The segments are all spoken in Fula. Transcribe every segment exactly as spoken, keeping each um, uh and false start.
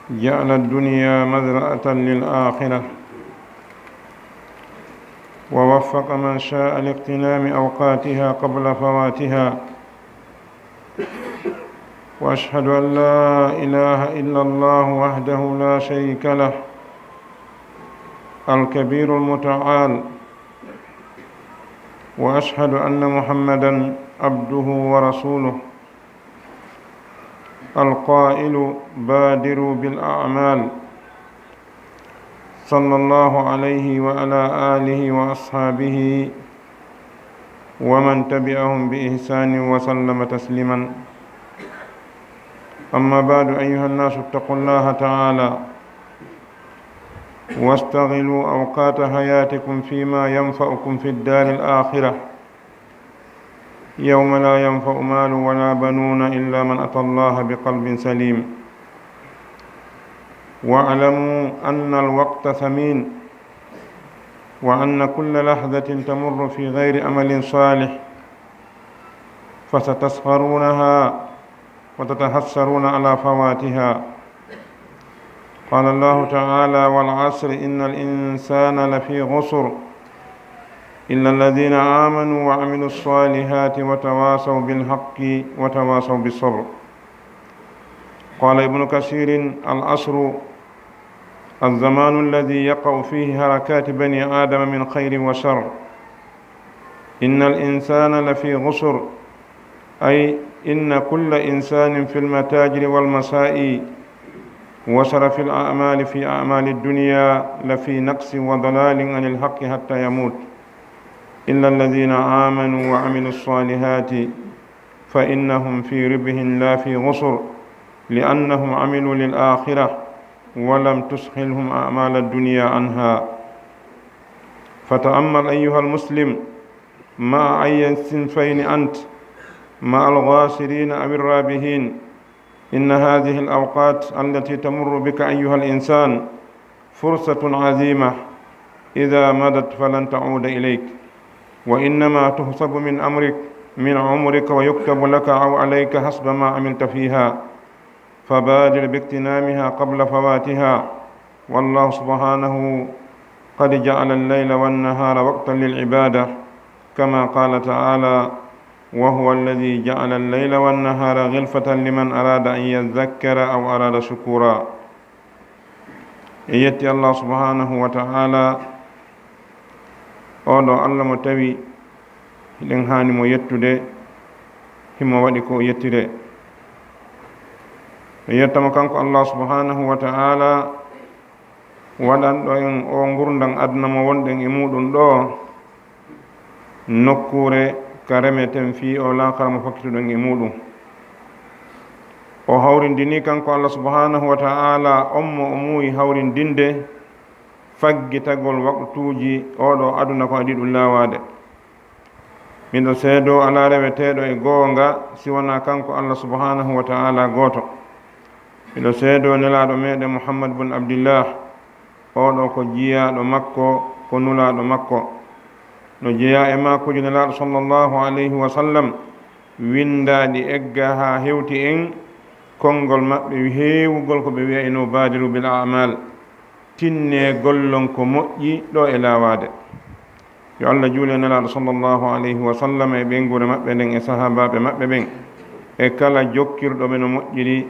جعل الدنيا مزرعة للآخرة، ووفق من شاء لاغتنام أوقاتها قبل فواتها. وأشهد أن لا إله إلا الله وحده لا شريك له، الكبير المتعال، وأشهد أن محمدا عبده ورسوله، القائل: بادروا بالأعمال، صلى الله عليه وعلى آله وأصحابه ومن تبعهم بإحسان وسلم تسليما. أما بعد، أيها الناس، اتقوا الله تعالى واستغلوا أوقات حياتكم فيما ينفعكم في الدار الآخرة، يوم لا ينفع مال ولا بنون إلا من أتى الله بقلب سليم. واعلموا أن الوقت ثمين، وأن كل لحظة تمر في غير عمل صالح فستسخرونها وتتحسرون على فواتها. قال الله تعالى: والعصر إن الإنسان لفي خسر، إلا الذين آمنوا وعملوا الصالحات وتواصوا بالحق وتواصوا بالصبر. قال ابن كثير: العصر الزمان الذي يقع فيه حركات بني آدم من خير وشر. إن الإنسان لفي خسر، أي إن كل إنسان في المتاجر والمساعي وشرف الأعمال في أعمال الدنيا لفي نقص وضلال عن الحق حتى يموت، إلا الذين آمنوا وعملوا الصالحات فإنهم في ربح لا في خسر، لأنهم عملوا للآخرة ولم تشغلهم أعمال الدنيا عنها. فتأمل أيها المسلم، مع أي الصنفين أنت، مع الخاسرين أو الرابحين؟ إن هذه الأوقات التي تمر بك أيها الإنسان فرصة عظيمة، إذا مضت فلن تعود إليك، وإنما تحسب من أمرك، من عمرك، ويكتب لك أو عليك حسب ما عملت فيها، فبادر باغتنامها قبل فواتها. والله سبحانه قد جعل الليل والنهار وقتا للعبادة، كما قال تعالى: وهو الذي جعل الليل والنهار خلفة لمن أراد أن يذكر أو أراد شكورا. En yetti Allah subhanahu wa ta'ala, oɗo Allah mo tawi hiɗen haani mo yettude, himo waɗi ko o yettiree. En yettamo kanko Allah subhanahu wa ta'ala, waɗanɗo en o ngurndan aduna mo wonɗen e muɗum ɗo, nokkuure ka remeten fii o laakara mo fokkituɗen e muɗum. O hawrindini kanko Allah subhanahu wa ta'ala on mo o muuyi hawrindinde faggitagol waqtuuji oɗo aduna ko adii ɗum laawaade. Miɗo seedoo alaa reweteeɗo e goonga si wanaa kanko Allah subhanahu wa ta'ala gooto. Miɗo seedoo Nelaaɗo meɗen Muhammad bun Abdillah, oɗo ko jiyaaɗo makko, ko nulaaɗo makko. No jeyaa e maakuuji Nelaaɗo sallallahu alayhi wa sallam, winndaaɗi egga haa hewti en konngol maɓɓe heewugol ko ɓe wi'ayno: "Baadiru bil a'mal." Tinnee gollon ko moƴƴi ɗo e laawaade. Yo Allah juule Nelaaɗo sallallahu alayhi wa sallam e ɓeynguure maɓɓe nden e sahaabaaɓe maɓɓe ɓen, e kala jokkirɗo ɓe no moƴƴiri,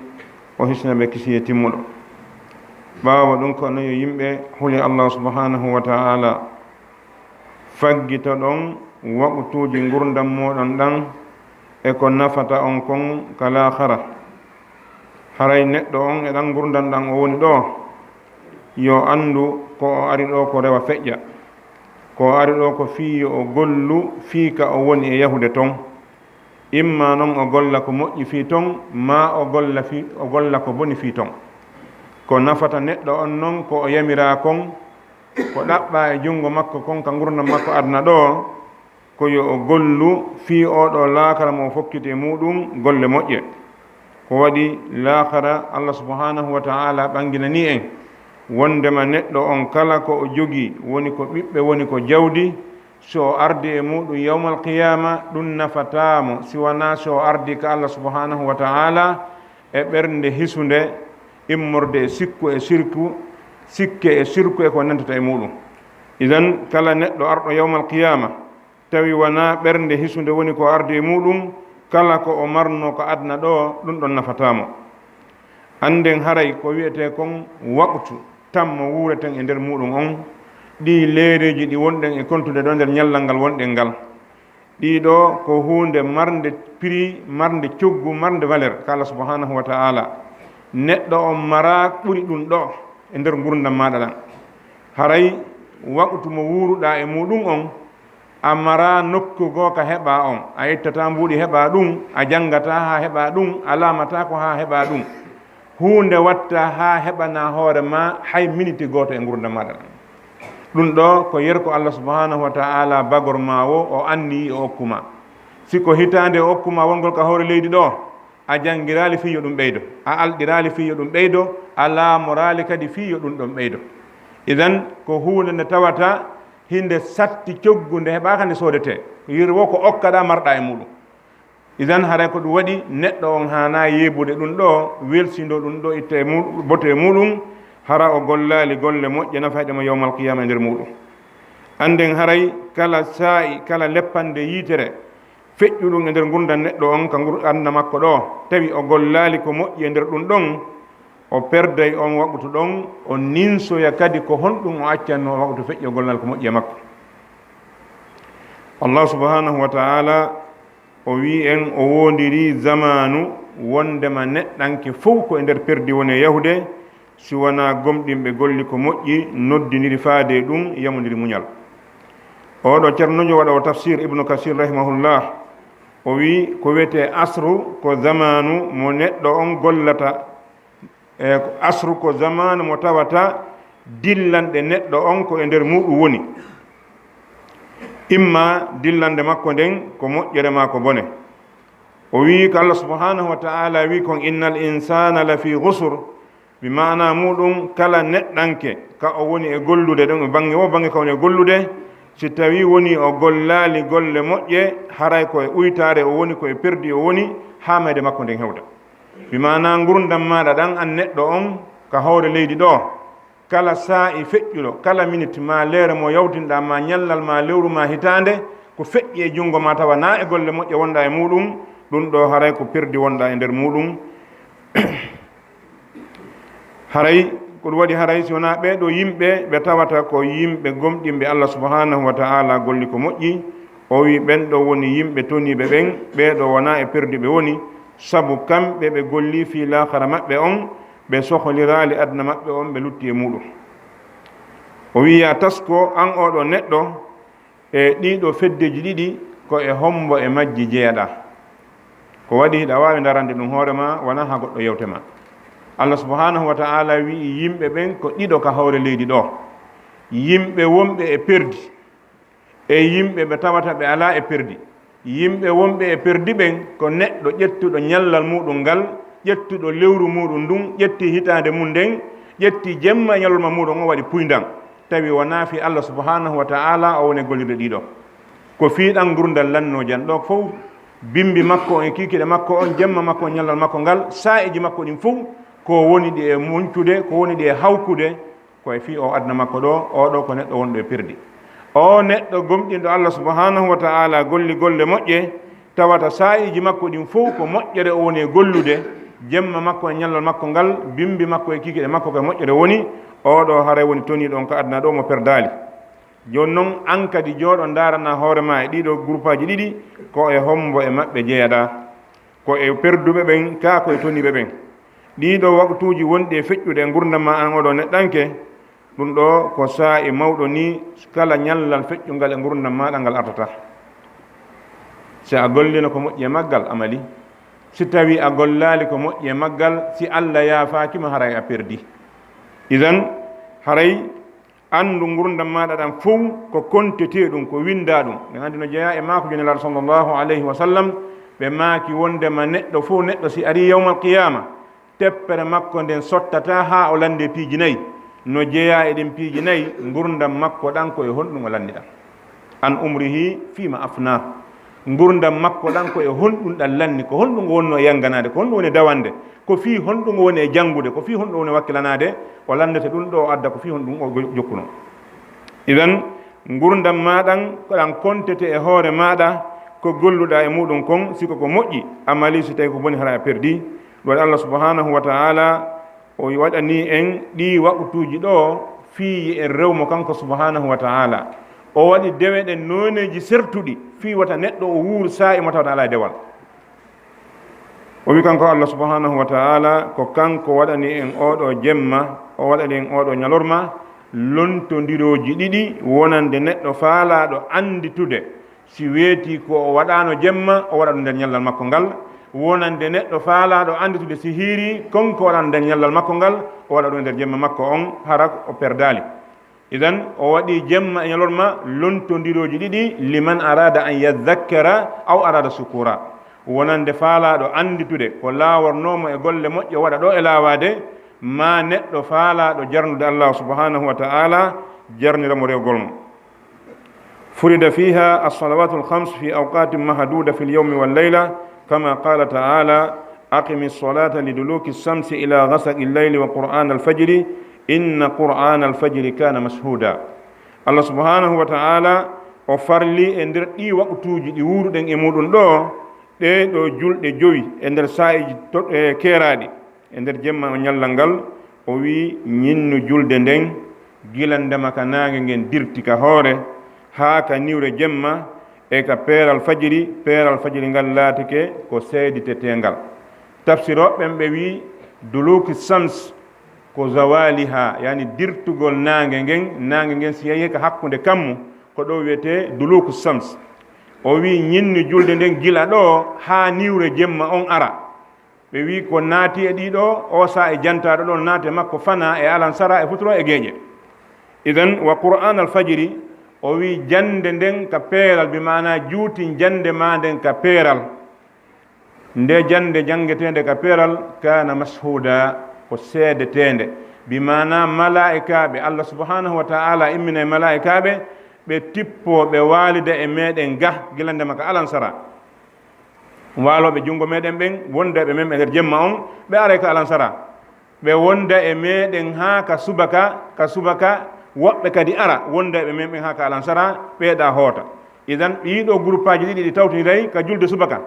o hisna ɓe kisiyee timmuɗo. Ɓaawo ɗum, ko onon yo yimɓe, huli Allah subhanahu wa ta'ala, faggitoɗon waqtuuji ngurndan mooɗon ɗan e ko nafata on kon ka laakara. Haray neɗɗo on e ɗan ngurndan ɗan o woni ɗo, yo anndu ko o ari ɗo ko rewa feƴƴa. Ko o ari ɗo ko fii yo o gollu fii ka o woni e yahude ton. Imma non o golla ko moƴƴi fii ton, maa o golla fii, o golla ko boni fii ton. Ko nafata neɗɗo on non ko o yamiraa kon, ko ɗaɓɓaa e junngo makko kon ka ngurndan makko aduna ɗo, ko yo o gollu fii oo ɗoo laakara mo o fokkiti e muuɗum golle moƴƴe. Ko waɗi laakara Allah subhanahu wa ta'ala ɓanginanii en wonndema neɗɗo on kala ko o jogii, woni ko ɓiɓɓe, woni ko jawdi, si o ardi e muuɗum yawmal qiyaama, ɗum nafataa mo si wanaa si o ardi ka Allah subhanahu wa ta'ala e ɓernde hisunde, immorde e sikku e sirku, sikke e sirku e ko nantata e muuɗum. Idan, kala neɗɗo arɗo yawmal qiyaama, tawi wanaa ɓernde hisunde woni ko ardi e muuɗum, kala ko o marno ko aduna ɗo, ɗum ɗon nafataa mo. Annden haray ko wi'etee kon waqtu tammo wuureten e nder muuɗum on, ɗii leereeji ɗi wonɗen e kontude ɗo nder ñallal ngal wonɗen ngal. Ɗii ɗoo ko huunde marnde prix, marnde coggu, marnde valeur ka Allah subhanahu wa ta'ala. Neɗɗo on maraa ɓuri ɗum ɗoo e nder ngurndam maaɗa ɗan. Haray waqtu mo wuuruɗaa e muuɗum on, a maraa nokku goo ka heɓaa on. A ittataa mbuuɗi heɓaa ɗum, a janngataa haa heɓaa ɗum, a laamataako haa heɓaa ɗum. Huunde wattaa haa heɓanaa hoore maa hay miniti gooto e ngurndam maaɗa ɗan. Ɗum ɗoo ko yerko Allah subhanahu wa ta'ala bagor maa woo o anniyii o okku maa. Si ko hitaande o okku maa wongol ka hoore leydi ɗoo, a janngiraali fii yo ɗum ɓeydo, a alɗiraali fii yo ɗum ɓeydo, a laamoraali kadi fii yo ɗum ɗon ɓeydo. Idan, ko huunde nde tawata hinde satti coggu, nde heɓaaka nde soodetee. Yir woo ko okkaɗaa marɗaa e muuɗum. Idan, haray ko ɗum waɗi neɗɗo on haanaa yeebude ɗum ɗoo, welsindoo ɗum ɗoo, itta e mu-, bote e muuɗum, hara o gollaali golle moƴƴe nafayɗe mo yawmal qiyaama e nder muuɗum. Annden haray kala saa'i, kala leppande yiitere feƴƴuɗum e nder ngurndan neɗɗo on ka ngur-, aduna makko ɗoo, tawi o gollaali ko moƴƴi e nder ɗum ɗon, o perday on waqtu ɗon, o ninsoya kadi ko honɗum o accanno on waqtu feƴƴi o gollaali ko moƴƴi e makko. Allah subhanahu wa ta'ala o wi'i en o woondirii zamaanu wonndema neɗɗanke fow ko e nder perdi woni e yahude, si wanaa gomɗinɓe golli ko moƴƴi, noddindiri faade e ɗum, yamondiri muñal. Oo ɗoo Ceerno Njojo waɗoowo tafsir Ibnu Kasir rahimahullah, o wi'i ko wi'etee asru ko zamaanu mo neɗɗo on gollata. E ko asru ko zamaanu mo tawata dillanɗe neɗɗo on ko e nder muuɗum woni. Imma dillande makko nden ko moƴƴere maa ko bone. O wi'i ko Allah subhanahu wa ta'ala wi'i kon, "Innal insana lafi ghusr." Bi maana muuɗum, kala neɗɗanke ka o woni e gollude ɗon, e bange woo bange ka woni e gollude, si tawi woni o gollaali golle moƴƴe, haray ko e uytaare o woni, ko e perdi o woni, haa mayde makko nden hewta. Bi maana ngurndam maaɗa ɗan, an neɗɗo on, ka hoore leydi ɗoo, kala saa'i feƴƴuɗo, kala minit maa leere mo yawtinɗaa, maa ñallal maa lewru maa hitaande, ko feƴƴi e junngo maa tawa naa e golle moƴƴe wonɗaa e muuɗum, ɗum ɗoo haray ko perdi wonɗaa e nder muuɗum. Haray ko ɗum waɗi, haray si wonaa ɓee ɗoo yimɓe ɓe tawata ko yimɓe gomɗinɓe Allah subhanahu wa ta'ala golli ko moƴƴi, o wi'i ɓen ɗoo woni yimɓe toniiɓe ɓen, ɓee ɗoo wonaa e perdi ɓe woni, sabu kamɓe ɓe golli fii laakara maɓɓe on, ɓe sohliraali aduna maɓɓe on, ɓe lutti e muuɗum. O wi'i, yaa tasko, an oo ɗoo neɗɗo, e ɗii ɗoo feddeeji ɗiɗi, ko e hommbo e majji jeyaɗaa? Ko waɗi hiɗa waawi darande ɗum hoore maa, wanaa haa goɗɗo yewte ma. Allah subhanahu wa ta'ala wi'i yimɓe ɓen ko ɗiɗo ka hoore leydi ɗoo. Yimɓe wonɓe e perdi, e yimɓe ɓe tawata ɓe alaa e perdi. Yimɓe wonɓe e perdi ɓen ko neɗɗo ƴettuɗo ñallal muuɗum ngal, ƴettuɗo lewru muuɗum ndun, ƴetti hitaande mum nden, ƴetti jemma e ñalorma muuɗum o waɗi puyndan. Tawi wonaa fii Allah subhanahu wa ta'ala o woni e gollirde ɗii ɗoo. Ko fii ɗan ngurndan lannoojan ɗoo fow, bimbi makko on e kiikiiɗe makko on, jemma makko on, ñallal makko ngal, saa'iji makko ɗin fow, ko woni ɗi e muncude, ko woni ɗi e hawkude, ko e fii oo aduna makko ɗoo, oo ɗoo ko neɗɗo wonɗo e perdi. Oo neɗɗo gomɗinɗo Allah subhanahu wa ta'ala golli golle moƴƴe, tawata saa'iji makko ɗin fow ko moƴƴere o woni e gollude, jemma makko e ñallal makko ngal, bimbi makko e kiikiiɗe makko ko e moƴƴere woni, oo ɗoo haray woni toniiɗo on ka aduna ɗoo mo perdaali. Jooni non, an kadi jooɗo ndaarana hoore maa e ɗii ɗoo guruppaaji ɗiɗi, ko e hommbo e maɓɓe jeyaɗaa? Ko e perduɓe ɓen, kaa ko e toniiɓe ɓen? Ɗii ɗoo waqtuuji wonɗi e feƴƴude e ngurndan maa an oo ɗoo neɗɗanke, ɗum ɗoo ko saa'i mawɗo nii, kala ñallal feƴƴungal e ngurndan maaɗa ngal artata. Si a gollino ko moƴƴi e maggal, a malii. Si tawii a gollaali ko moƴƴi e maggal, si Allah yaafaaki ma, haray a perdi. Idan, haray anndu ngurndan maaɗa ɗan fow ko kontetee ɗum, ko winndaa ɗum. Ɗen anndi no jeyaa e maakuuji Nelaaɗo sallallahu alayhi wa sallam, ɓe maaki wonndema neɗɗo fow neɗɗo si arii yawmal qiyaama, teppere makko nden sottataa haa o lanndee piiji nay. No jeyaa e ɗin piiji nay, ngurndan makko ɗan ko e honɗum o lanndi ɗan. An umrihi fiima afnaa. Ngurndam makko ɗan ko e honɗun ɗan lanni, ko honɗun o wonnoo e yannganaade, ko honɗun woni e dawande, ko fii honɗun o woni e janngude, ko fii honɗun o woni e wakkilanaade, o lanndete ɗun ɗoo, o adda ko fii honɗun o jo-, jokkunoo. Idan, ngurndam maa ɗan, ko ɗan kontete e hoore maaɗa, ko golluɗaa e muuɗun kon, si ko ko moƴƴi, a malii, si tawii ko boni, hara a perdii. Ɗun waɗi Allah subhanahu wa ta'ala o waɗanii en ɗii waqtuuji ɗoo fii en rew mo kanko subhanahu wa ta'ala. O waɗi dewe ɗen nooneeji sertuɗi fii wata neɗɗo o wuur saa'i mo tawata alaa e dewal. O wi'i kanko Allah subhanahu wa ta'ala, ko kanko waɗani en oo ɗoo jemma, o waɗani en oo ɗoo ñalorma, lontondirooji ɗiɗi, wonande neɗɗo faalaaɗo annditude si weetii ko o waɗaano jemma, o waɗa ɗun nder ñallal makko ngal, wonande neɗɗo faalaaɗo annditude si hiirii kon ko waɗaano nder ñallal makko ngal, o waɗa ɗun nder jemma makko on, hara o perdaali. Idan, o waɗi jemma e ñalorma lontondirooji ɗiɗi, liman arada an yadhakkara aw arada shukura. Wonande faalaaɗo annditude ko laawornoo mo e golle moƴƴe o waɗa ɗoo e laawaade, maa neɗɗo faalaaɗo jarnude Allah subhanahu wa ta'ala jarnira mo rewgol mo. فرض فيها الصلوات الخمس في أوقات محدودة في اليوم والليلة، كما قال تعالى: أقم الصلاة لدلوك الشمس إلى غسق الليل وقرآن الفجر، إن قرآن الفجر كان مشهودا. Allah subhanahu wa ta'ala o farli e nder ɗii waqtuuji ɗi wuuruɗen e muuɗun ɗoo, ɗee ɗoo julɗe jowi e nder saa'iiji to-, e keeraaɗi. E nder jemma o ñallal ngal, o wi'i, ñinnu julde nden gila ndema ka naange ngen dirti ka hoore, haa ka niwre jemma, e ka peeral fajiri, peeral fajiri ngal laatike ko seediteteengal. Tafsirooɓe ɓen ɓe wi'i, duluki shams ko zawaliha, yani dirtugol naange ngen, naange ngen si yahii ka hakkunde kammu, ko ɗoo wi'etee duluku shams. O wi'i, ñinnu julde nden gila ɗoo haa niwre jemma on ara. Ɓe wi'i ko naati e ɗii ɗoo, oo saa'i jantaaɗo ɗoo, naati e makko fanaa e alansara e futuro e geeƴe. Idan, wa qur'aan al fajiri, o wi'i jannde nden ka peeral, bi maanaa juutin jannde maa nden ka peeral. Nde jannde janngeteende ka peeral, kaana mashhuuda, ko seedeteende. Bi maanaa malaa'ikaaɓe, Allah subhanahu wa ta'ala imminay malaa'ikaaɓe, ɓe tippoo, ɓe waalida e meɗen ga, gila ndema ka alansara. Waalooɓe junngo meɗen ɓen, wonda e ɓe men e nder jemma on, ɓe aray ka alansara. Ɓe wonda e meɗen haa ka subaka, ka subaka, woɓɓe kadi ara, wonda e ɓe men ɓen haa ka alansara, ɓeeɗa hoota. Idan, ɗii ɗoo guruppaaji ɗiɗi ɗi tawtindiray ka julde subaka.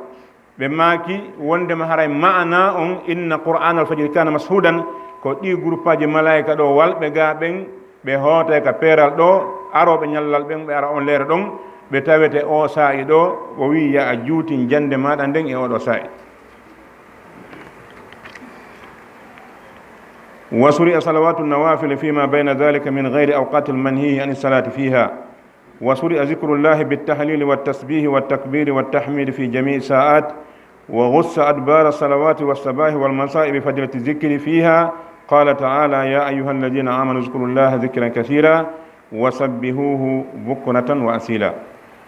Ɓe maaki wondema haray ma'ana on, inna qur'aanal fajri kaana mashhuudan, ko ɗii guruppaaji malaa'ika ɗoo walɓe ga ɓen, ɓe hootay ka peeral ɗoo, arooɓe ñallal ɓen, ɓe ara on leere ɗon, ɓe tawete oo saa'i ɗoo, o wi'i, "Yo a juutin jannde maaɗa nden e oo ɗoo saa'i." Wa shuri'a salawaatu nawaafili fiima bayna dhaalika min ghayri awqaatil manhiyyi ani salaati fiiha. Wa shuri'a dhikrullahi bit tahlili wat tasbihi wat takbiri wat tahmidi fi jami'i sa'at. Wa ghussa adbara salawati was sabahi wal masa'i bi fadlati dhikri fiha. Qala ta'ala, ya ayyuhalladhina amanu dhkurullaha dhikran kathira wa sabbihuhu bukratan wa asila.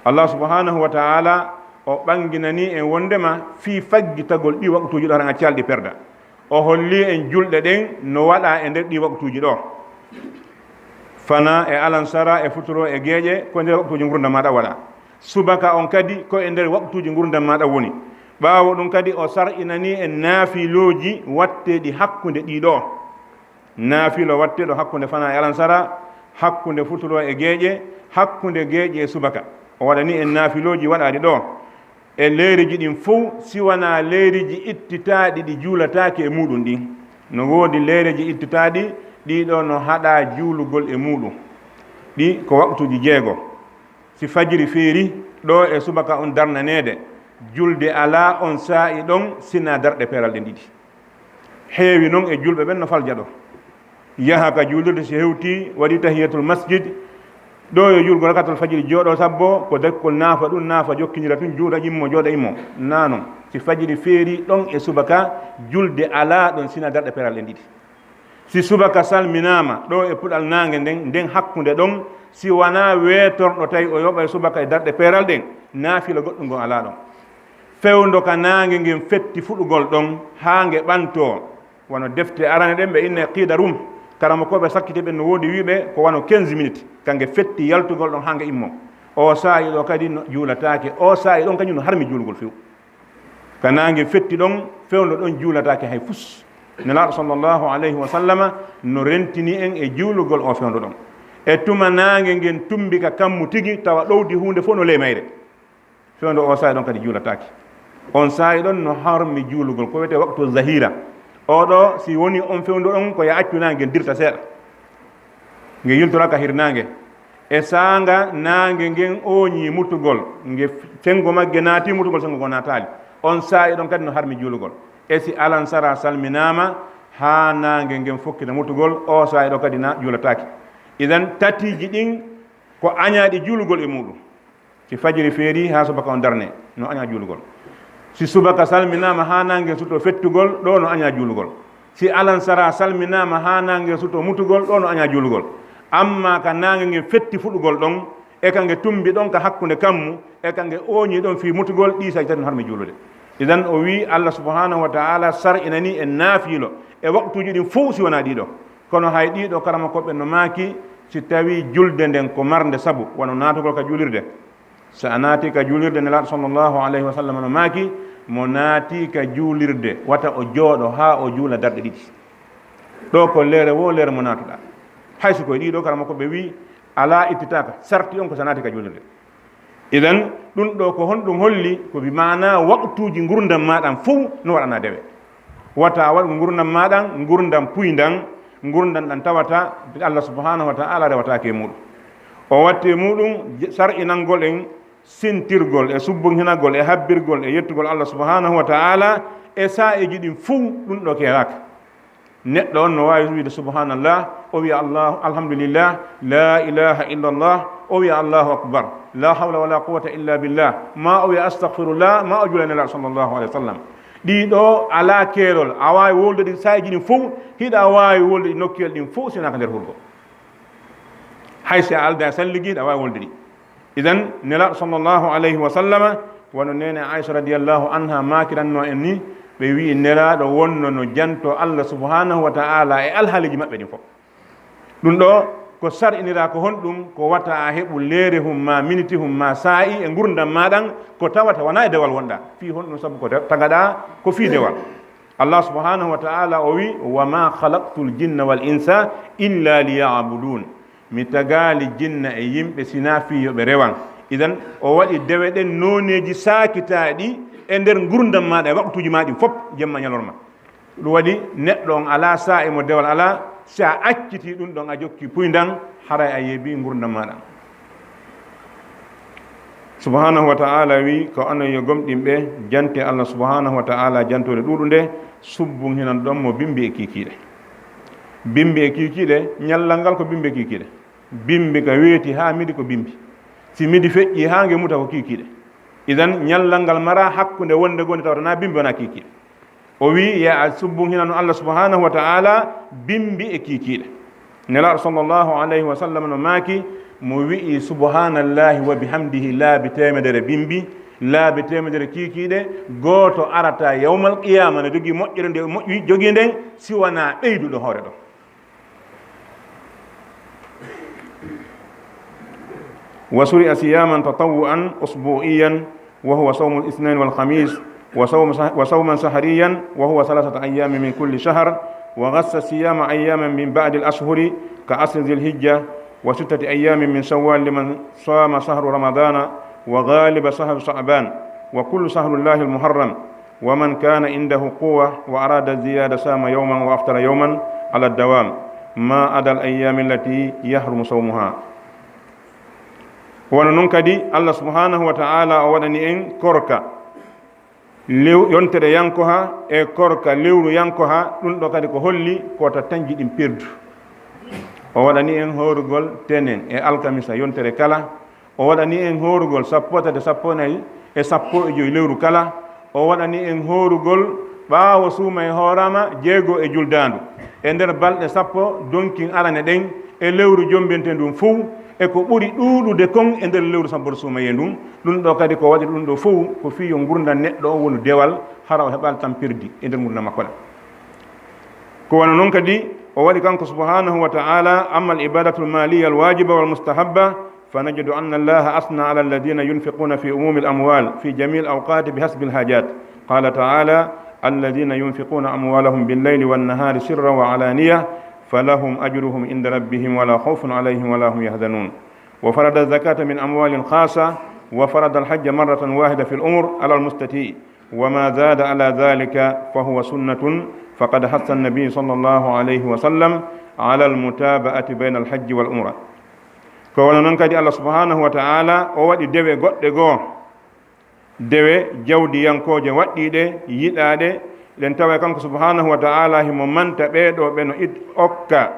Allah subhanahu wa ta'ala o ɓanginani en wondema fii faggitagol ɗi waqtuuji ɗo, haɗa acci alɗi perda. O holli en julɗe ɗen no waɗa e nder ɗi waqtuuji ɗo. Fana e alansara, e futuro, e geeƴe, ko e nder waqtuuji ngurndan maaɗa waɗa. Subaka on kadi ko e nder waqtuuji ngurndan maaɗa woni. Ɓaawo ɗum kadi o sar'inani en naafilooji watteeɗi hakkunde ɗii ɗo. Naafilo watteeɗo hakkunde fana e alansara, hakkunde futuro e geeƴe, hakkunde geeƴe e subaka. O waɗani en naafilooji waɗaaɗi ɗo e leereeji ɗin fow, si wanaa leereeji ittitaaɗi ɗi juulataake e muuɗum ɗin. No woodi leereeji ittitaaɗi, ɗii ɗo no haɗaa juulugol e muuɗum. Ɗi ko waqtuuji jeego. Si fajiri feeri, ɗo e subaka on darnaneede, julde alaa on saa'i ɗon, sinaa darɗe peeral ɗen ɗiɗi. Heewi non e julɓe ɓen no falja ɗo. Yaha ka juulirde, si hewtii, waɗi tahiyatul masjid, ɗo yo juulgol rakatul fajiri jooɗo, sabbo ko dakkol naafa ɗum, naafa jokkindira tun, juuɗa immo, jooɗa immo. Naa non, si fajiri feeri ɗon e subaka, julde alaa ɗon, sinaa darɗe peeral ɗen ɗiɗi. Si subaka salminaama ɗo e puɗal naange nden, nden hakkunde ɗon, si wanaa weetorɗo tawi o yoɓay subaka e darɗe peeral ɗen, naafila goɗɗum ngon alaa ɗon. Fewndo ka naange ngen fetti fuɗugol ɗon haa nge ɓantoo, wano defte arane ɗen ɓe inne qiida rum, karamokooɓe sakkiti ɓen no woodi wi'ɓe ko wano quinze minutes, ka nge fetti yaltugol ɗon haa nge immoo. O saa'i ɗo kadi no juulataake. O saa'i ɗon kañum no harmi juulugol few. Ka naange fetti ɗon, fewndo ɗon juulataake hay fus. Nelaaɗo sallallahu alayhi wa sallama no rentini en e juulugol o fewndo ɗon. E tuma naange ngen tumbi ka kammu tigi, tawa ɗowdi huunde fof no ley mayre. Fewndo o saa'i ɗon kadi juulataake. On saa'i ɗon no harmi juulugol, ko wiyetee waqtu zahira. O ɗo, si woni on fewndo ɗon, ko ya accu naange ngen dirta seeɗa. Nge yiltora ka hirnaange. E saanga naange ngen ooñii mutugol, nge f-, senngo magge naati mutugol, senngo ngo naataali. On saa'i ɗon kadi no harmi juulugol. E si alansara salminaama haa naange ngen fokkita mutugol, o saa'i ɗo kadi na juulataake. Idan tatiiji ɗin ko añaaɗi juulugol e muuɗum. Si fajiri feerii haa subaka on darnee, no añaa juulugol. Si subaka salminaama haa naange sutoo fettugol, ɗo no añaa juulugol. Si alansara salminaama haa naange sutoo mutugol, ɗo no añaa juulugol. Ammaa ka naange ngen fetti fuɗugol ɗon, e ka nge tumbi ɗon ka hakkunde kammu, e ka nge ooñii ɗon fii mutugol, ɗii saa'i tati no harmi juulude. Idan o wi'i Allah subhanahu wa ta'ala sar'inanii en naafiilo e waqtuuji ɗin fow si wanaa ɗii ɗoo. Kono hay ɗii ɗoo karamokooɓe no maaki, si tawii julde nden ko marnde sabu, wano naatugol ka juulirde. Si a naatii ka juulirde, Nelaaɗo sallallahu alayhi wa sallam no maaki, mo naatii ka juulirde, wata o jooɗo haa o juula darɗe ɗiɗi. Ɗoo ko leere woo leere mo naatuɗaa. Hay si ko e ɗii ɗoo karamokooɓe wi'i, alaa ittitaaka, sarti on ko si a naatii ka juulirde. Idan, ɗum ɗoo ko honɗum holli? Ko bi maanaa waqtuuji ngurndan maa ɗan fow no waɗanaa dewe. Wata a waɗu ngurndan maa ɗan ngurndan puyndan, ngurndan ɗan tawata Allah subhanahu wa ta'ala rewataake e muuɗum. O watti e muuɗum sar'inangol en sintirgol e subbunhinagol e habbirgol e yettugol Allah subhanahu wa ta'ala e saa'iiji ɗin fow, ɗum ɗoo keeraaka. Neɗɗo on no waawi wiide subhanallah, o wi'a Allah, alhamdulillah, la ilaha illallah, o wi'a Allahu akbar, la hawla wala quwwata illa billah, ma o wi'a astaghfirullah, ma o juula Nelaaɗo sallallahu alayhi wa sallam. Ɗii ɗoo alaa keerol, a waawi wowlude ɗi saa'iiji ɗin fow, hiɗa waawi wowlude ɗi nokkuyel ɗin fow, si wonaa ka nder hurgo. Hay si a aldaa e salligi, hiɗa waawi wowlude ɗi. Idan, Nelaaɗo sallallahu alayhi wa sallama, wano neene Aisha radiyallahu anha maakirannoo en ni, ɓe wi'i Nelaaɗo wonno no jantoo Allah subhanahu wa ta'ala e alhaaliiji maɓɓe ɗin fow. Ɗum ɗoo ko sar'iniraa ko honɗum? Ko wata a heɓu leere hum maa miniti hum maa saa'i e ngurndan maa ɗan, ko tawata wanaa e dewal wonɗaa. Fii honɗum? Sabu ko ta-, tagaɗaa ko fii dewal. Allah subhanahu wa ta'ala o wi, "Wa ma khalaqtul jinna wal insa illa liya'budun." Mi tagaali jinna e yimɓe sinaa fii yo ɓe rewan. Idan, o waɗi dewe ɗen nooneeji saakitaaɗi e nder ngurndan maaɗa, e waqtuuji maa ɗin fow, jemma ñalorma. Ɗum waɗi neɗɗo on alaa saa'i mo dewal alaa, si a accitii ɗum ɗon a jokkii puyndan, haray a yeebii ngurndan maaɗa. Subhanahu wa ta'ala wi, ko onon yo gomɗinɓe, jante Allah subhanahu wa ta'ala jantoore ɗuuɗunde, subbun hinan ɗon mo bimbi e kiikiiɗe. Bimbi e kiikiiɗe, ñallal ngal ko bimbi e kiikiiɗe. Bimbi ka weeti haa midi ko bimbi. Si midi feƴƴii haa nge muta ko kiikiiɗe. Idan ñallal ngal mara hakkunde wonde goo nde tawata na bimbi wona kiikiiɗe. O wi, ya a subbun hinano Allah subhanahu wa ta'ala bimbi e kiikiiɗe. Nelaaɗo sallallahu alayhi wa sallam no maaki, mo wi'i subhanallahi wa bihamdihi laabi teemedere bimbi, laabi teemedere kiikiiɗe, gooto arata yawmal qiyaama no jogii moƴƴere nde moƴƴi jogii nden, si wanaa ɓeyduɗo hoore ɗon. وشرع صياما تطوعا أسبوعيا، وهو صوم الاثنين والخميس، وصوم شهر، وصوما شهريا، وهو ثلاثة أيام من كل شهر، وخص صيام أيام من بعد الأشهر كعشر ذي الحجة، وستة أيام من شوال لمن صام شهر رمضان، وغالب شهر شعبان، وكل شهر الله المحرم، ومن كان عنده قوة وأراد الزيادة صام يوما وأفطر يوما على الدوام، ما عدا الأيام التي يحرم صومها. Wano non kadi, Allah subhanahu wa ta'ala o waɗani en korka, lew-, yontere yankoha e korka lewru yankoha, ɗum ɗo kadi ko holli ko ta tanji ɗin perdu. O waɗani en horugol tenen e alkamisa yontere kala, o waɗani en horugol sappo tati, sappo nayi e sappo e joyi lewru kala. O waɗani en horugol ɓaawo suumay hoorama jeego e juldaandu. E nder balɗe sappo donkin arane ɗen e lewru jombente ndun fow, e ko ɓuri ɗuuɗude kon e nder lewru sabbor suumaye ndun. Ɗum ɗo kadi ko waɗi ɗum ɗo fow ko fii yo ngurndan neɗɗo on wonu dewal, hara o heɓaali tan perdi e nder ngurndan makko ɗan. Ko wano non kadi o waɗi kanko subhanahu wa ta'ala, amma al ibadatul maliya al wajiba wal mustahabba, فنجد أن الله أثنى على الذين ينفقون في عموم الأموال في جميع الأوقات بحسب الحاجات. قال تعالى: الذين ينفقون أموالهم بالليل والنهار سرا وعلانية فلهم أجرهم عند ربهم ولا خوف عليهم ولا هم يحزنون. وفرض الزكاة من أموال خاصة، وفرض الحج مرة واحدة في العمر على المستطيع، وما زاد على ذلك فهو سنة، فقد حث النبي صلى الله عليه وسلم على المتابعة بين الحج والعمرة. Ko wano non kadi Allah subhanahu wa ta'ala o waɗi dewe goɗɗe goo, dewe jawdiyankooje waɗɗiiɗe, yiɗaaɗe, ɗen tawa kanko subhanahu wa ta'ala himo manta ɓee ɗoo ɓe no it-, okka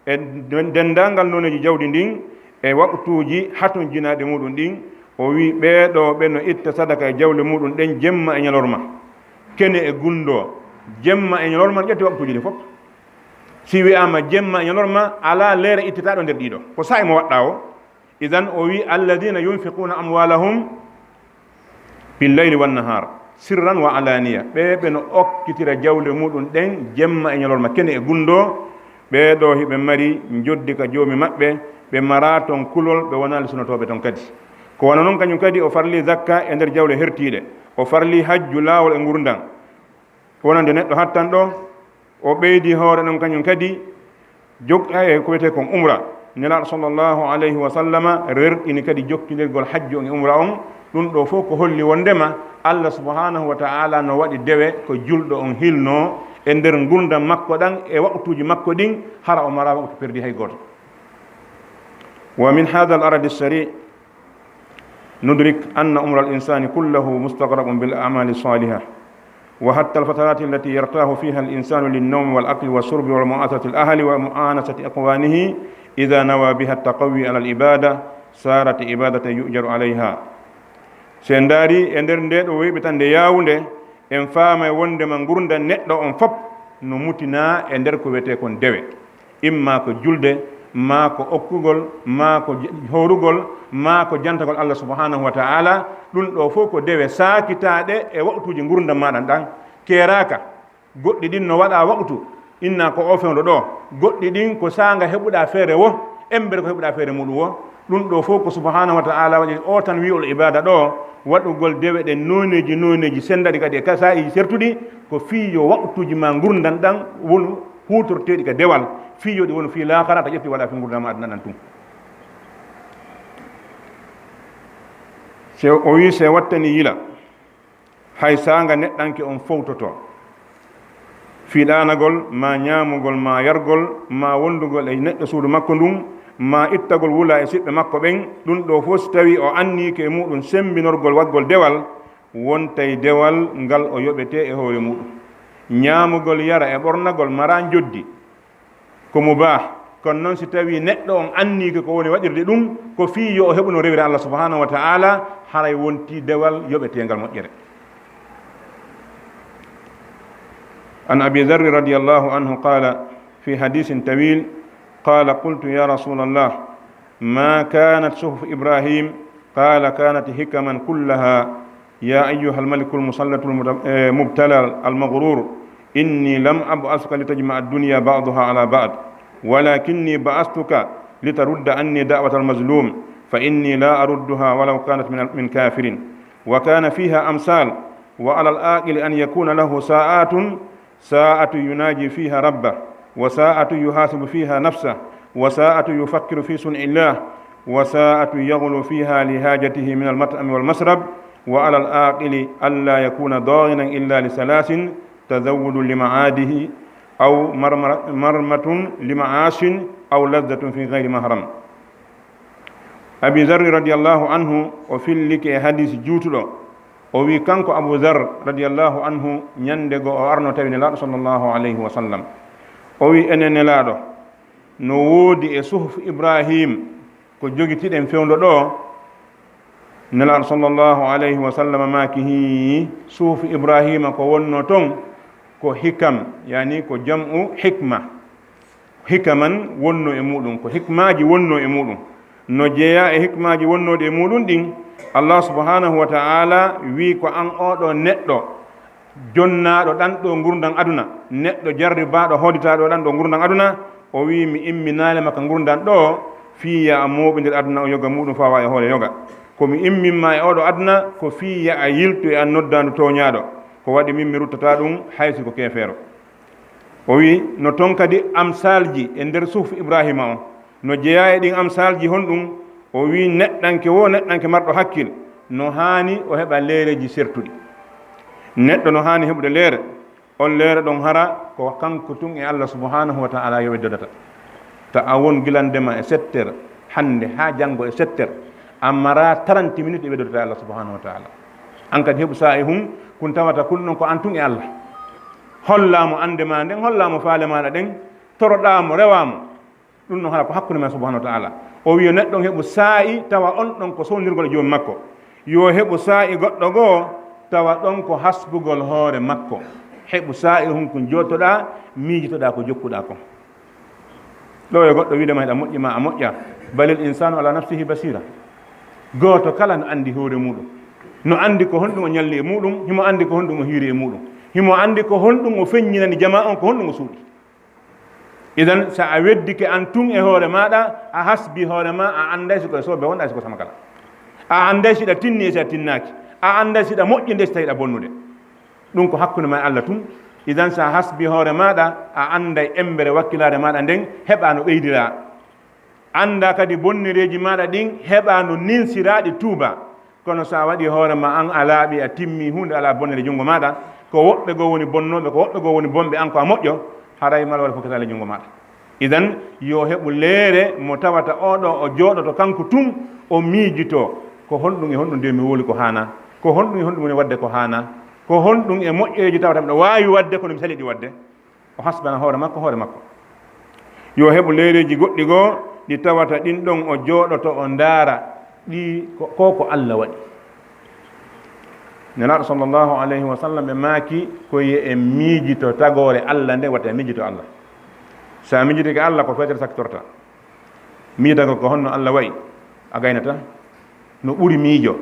e den-, denndaangal nooneeji jawdi ndin e waqtuuji hatonjinaaɗi muɗum ɗin. O wi'i, ɓee ɗoo ɓe no itta sadaka e jawle muɗum ɗen jemma e ñalorma, kene e gunndoo, jemma e ñalorma, ƴetti waqtuuji ɗin fof. Si wi'aama jemma e ñalorma, alaa leere ittetaaɗo nder ɗiɗo, ko saa'i mo waɗɗaa o. Idan o wi'i, "Alladina yunfiquna amwalahum bil layli wan nahar, sirran wa alaniya." Ɓee ɓe no okkitira jawle muɗum ɗen jemma e ñalorma, kene e gunndoo. Ɓee ɗoo hiɓe mari njoddi ka Joomi maɓɓe, ɓe maraa ton kulol, ɓe wonaali sunotooɓe ton kadi. Ko wano non kañum kadi o farli zakka e nder jawle hertiiɗe, o farli hajju laawol e ngurndan. Wonande neɗɗo hattan ɗoo, o ɓeydi hoore ɗon kañum kadi, jog-, e ko wiyetee kon umra. Nelaaɗo sallallahu alayhi wa sallama rerɗini kadi jokkindirgol hajju on e umra on. Ɗum ɗoo fof ko holli wonndema Allah subhanahu wa ta'ala no waɗi dewe ko julɗo on hilnoo e nder ngurndan makko ɗan e waqtuuji makko ɗin, hara o maraa waqtu perdi hay gooto. ومن هذا العرض السريع ندرك أن عمر الإنسان كله مستغرق بالأعمال الصالحة، وحتى الفترات التي يرتاح فيها الإنسان للنوم والأكل والشرب ومعاشرة الأهل ومؤانسة إخوانه، إذا نوى بها التقوي على العبادة صارت عبادة يؤجر عليها. Si en ndaarii e nder ndee ɗoo weeɓitannde yaawunde, en faamay wonndema ngurndan neɗɗo on fof no mutinaa e nder ko wiyetee kon dewe. Imma ko julde, maa ko okkugol, maa ko j-, hoorugol, maa ko jantagol Allah subhanahu wa ta'ala. Ɗum ɗoo fof ko dewe saakitaaɗe e waqtuuji ngurndan maaɗa ɗan, keeraaka. Goɗɗi ɗin no waɗaa waqtu, inna ko o fewndo ɗoo. Goɗɗi ɗin ko saanga heɓuɗaa feere wo, embere ko heɓuɗaa feere muɗum wo. Ɗum ɗoo fof ko subhanahu wa ta'ala waɗi o tan wi'ol ibaada ɗoo, waɗugol dewe ɗen nooneeji nooneeji, senndaɗi kadi e ka saa'iiji sertuɗi, ko fii yo waqtuuji maa ngurndan ɗan wonu huutorteeɗi ka dewal, fii yo ɗi wonu fii laakara, ta ƴetti waɗa fii ngurndan maa aduna ɗan tun. Se o wi'i, se wattani yila, hay saanga neɗɗanke on fowtoto. Fii ɗaanagol, maa ñaamugol, maa yargol, maa wondugol e neɗɗo suudu makko ndun, maa ittagol wula e siɓɓe makko ɓen, ɗum ɗoo fof si tawii o anniike e muɗum semmbinorgol waɗgol dewal, wontay dewal ngal o yoɓetee e hoore muɗum. Ñaamugol, yara e ɓornagol maraa njoddi, ko mubaah. Kono non si tawii neɗɗo on anniike ko woni waɗirde ɗum, ko fii yo o heɓu no rewira Allah subhanahu wa ta'ala, haray wontii dewal yoɓeteengal moƴƴere. عن أبي ذر رضي الله عنه قال في حديث طويل، قال: قلت يا رسول الله، ما كانت صحف إبراهيم؟ قال: كانت حكما كلها. يا أيها الملك المسلط المت-، آه، المبتلى المغرور، إني لم أبعثك لتجمع الدنيا بعضها على بعض، ولكني بعثتك لترد عني دعوة المظلوم، فإني لا أردها ولو كانت من، من كافر. وكان فيها أمثال، وعلى العاقل أن يكون له ساعات، ساعة يناجي فيها ربه، وساعة يحاسب فيها نفسه، وساعة يفكر في صنع الله، وساعة يغلو فيها لحاجته من المطعم والمشرب، وعلى العاقل ألا يكون ضاغنا إلا لثلاث: تزود لمعاده، أو مرمرة، مرمة لمعاش، أو لذة في غير محرم. Abi Zarri radiyallahu anhu, o fillike e hadiisi juutuɗo. O wi'i, kanko Abu Zar radiyallahu anhu, ñande goo o arno tawi Nelaaɗo sallallahu alayhi wa sallam. O wi'i, enen Nelaaɗo, no woodi e suhuf Ibrahim ko jogitiɗen fewndo ɗoo? Nelaaɗo sallallahu alayhi wa sallam maaki, hii, suhuf Ibrahima ko wonnoo ton ko hikam, yani ko jam'u hikma. Hikaman wonnoo e muɗum, ko hikmaaji wonnoo e muɗum. No jeyaa e hikmaaji wonnooɗi e muɗum ɗin, Allah subhanahu wa ta'ala wi'i ko an oo ɗoo neɗɗo jonnaaɗo ɗan ɗoo ngurndan aduna, neɗɗo jarribaaɗo hooditaaɗo ɗan ɗoo ngurndan aduna, o wi'i, mi imminaali ma ka ngurndan ɗoo, fii yo a mooɓindir aduna o yoga muuɗum fawa e hoore yoga. Ko mi immin ma e oɗo aduna ko fii yo a yiltu e an noddaandu tooñaaɗo. Ko waɗi min mi ruttata ɗum hay si ko keefeero. O wi, no ton kadi amsaalji e nder suhuf Ibraahiima on. No jeyaa e ɗin amsaalji honɗum? O wi, neɗɗanke woo neɗɗanke marɗo hakkil, no haani o heɓa leereeji sertuɗi. Neɗɗo no haani heɓude leere. On leere ɗon hara ko kanko tun e Allah subhanahu wa ta'ala yo ɓe dodata. Ta a won gilande ma e sept heures, hannde haa janngo e sept heures, a mara trente minutes e ɓe dodata e Allah subhanahu wa ta'ala. An kadi heɓu saa'i hun, kun tawata kun ɗon ko an tun e Allah. Hollaa mo annde ma nden, hollaa mo faale maaɗa ɗen, toroɗaa mo, rewaa mo. Ɗum ɗon hara ko hakkunde men subhanahu wa ta'ala. O wiya neɗɗo on heɓu saa'i tawa on ɗon ko sowndirgol e joomum makko. Yo heɓu saa'i goɗɗo goo tawa ɗon ko hasbugol hoore makko. Heɓu saa'i hun kun jooɗtoɗaa, miijitoɗaa ko jokkuɗaa kon. Ɗo e goɗɗo wiide ma hiɗa moƴƴi ma a moƴƴa. Balil insanu ala nafsihi basira. Gooto kala no anndi hoore muuɗum. No anndi ko honɗum o ñalli e muuɗum, himo anndi ko honɗum o hiiri e muuɗum. Himo anndi ko honɗum o feññinani jamaa on, ko honɗum o suuɗi. Idan, so a weddike an tun e hoore maaɗa, a hasbi hoore ma, a annday si ko e soɓe wonɗa, si ko sama kala. A annday si ɗa tinni e si a tinnaaki. A annday si ɗa moƴƴude, si tawi ɗa bonnude. Ɗum ko hakkunde ma e Allah tun. Idan, so a hasbi hoore maaɗa, a annday embere wakkilaare maaɗa nden, heɓa no ɓeydiraa. Annda kadi bonnereeji maaɗa ɗin, heɓa no ninsiraa ɗi tuuba. Kono so a waɗi hoore ma an a laaɓi, a timmi, huunde alaa bonnere junngo maaɗa, ko woɓɓe goo woni bonnooɓe, ko woɓɓe goo woni bonɓe, an ko a moƴƴo, haray malawal fof ko sali junngo maaɗa. Idan, yo heɓu leere mo tawata oo ɗoo o jooɗoto kanko tun, o miijitoo, ko honɗum e honɗum de mi wowli ko haanaa? Ko honɗum e honɗum woni waɗde ko haanaa? Ko honɗum e moƴƴereeji tawata miɗo waawi waɗde kono mi salii ɗi waɗde? O hasbana hoore makko, hoore makko. Yo heɓu leereeji goɗɗi goo ɗi tawata ɗin ɗon o jooɗoto o ndaara ɗi ko, ko, ko Allah waɗi. Nelaaɗo sallallahu alayhi wa sallam ɓe maaki ko yo en miijito tagoore Allah nde wata en miijito Allah. So a miijitike Allah ko feetere sakkitorta. Miijitagol ko honno Allah wa'i, a gaynata. No ɓuri miijo.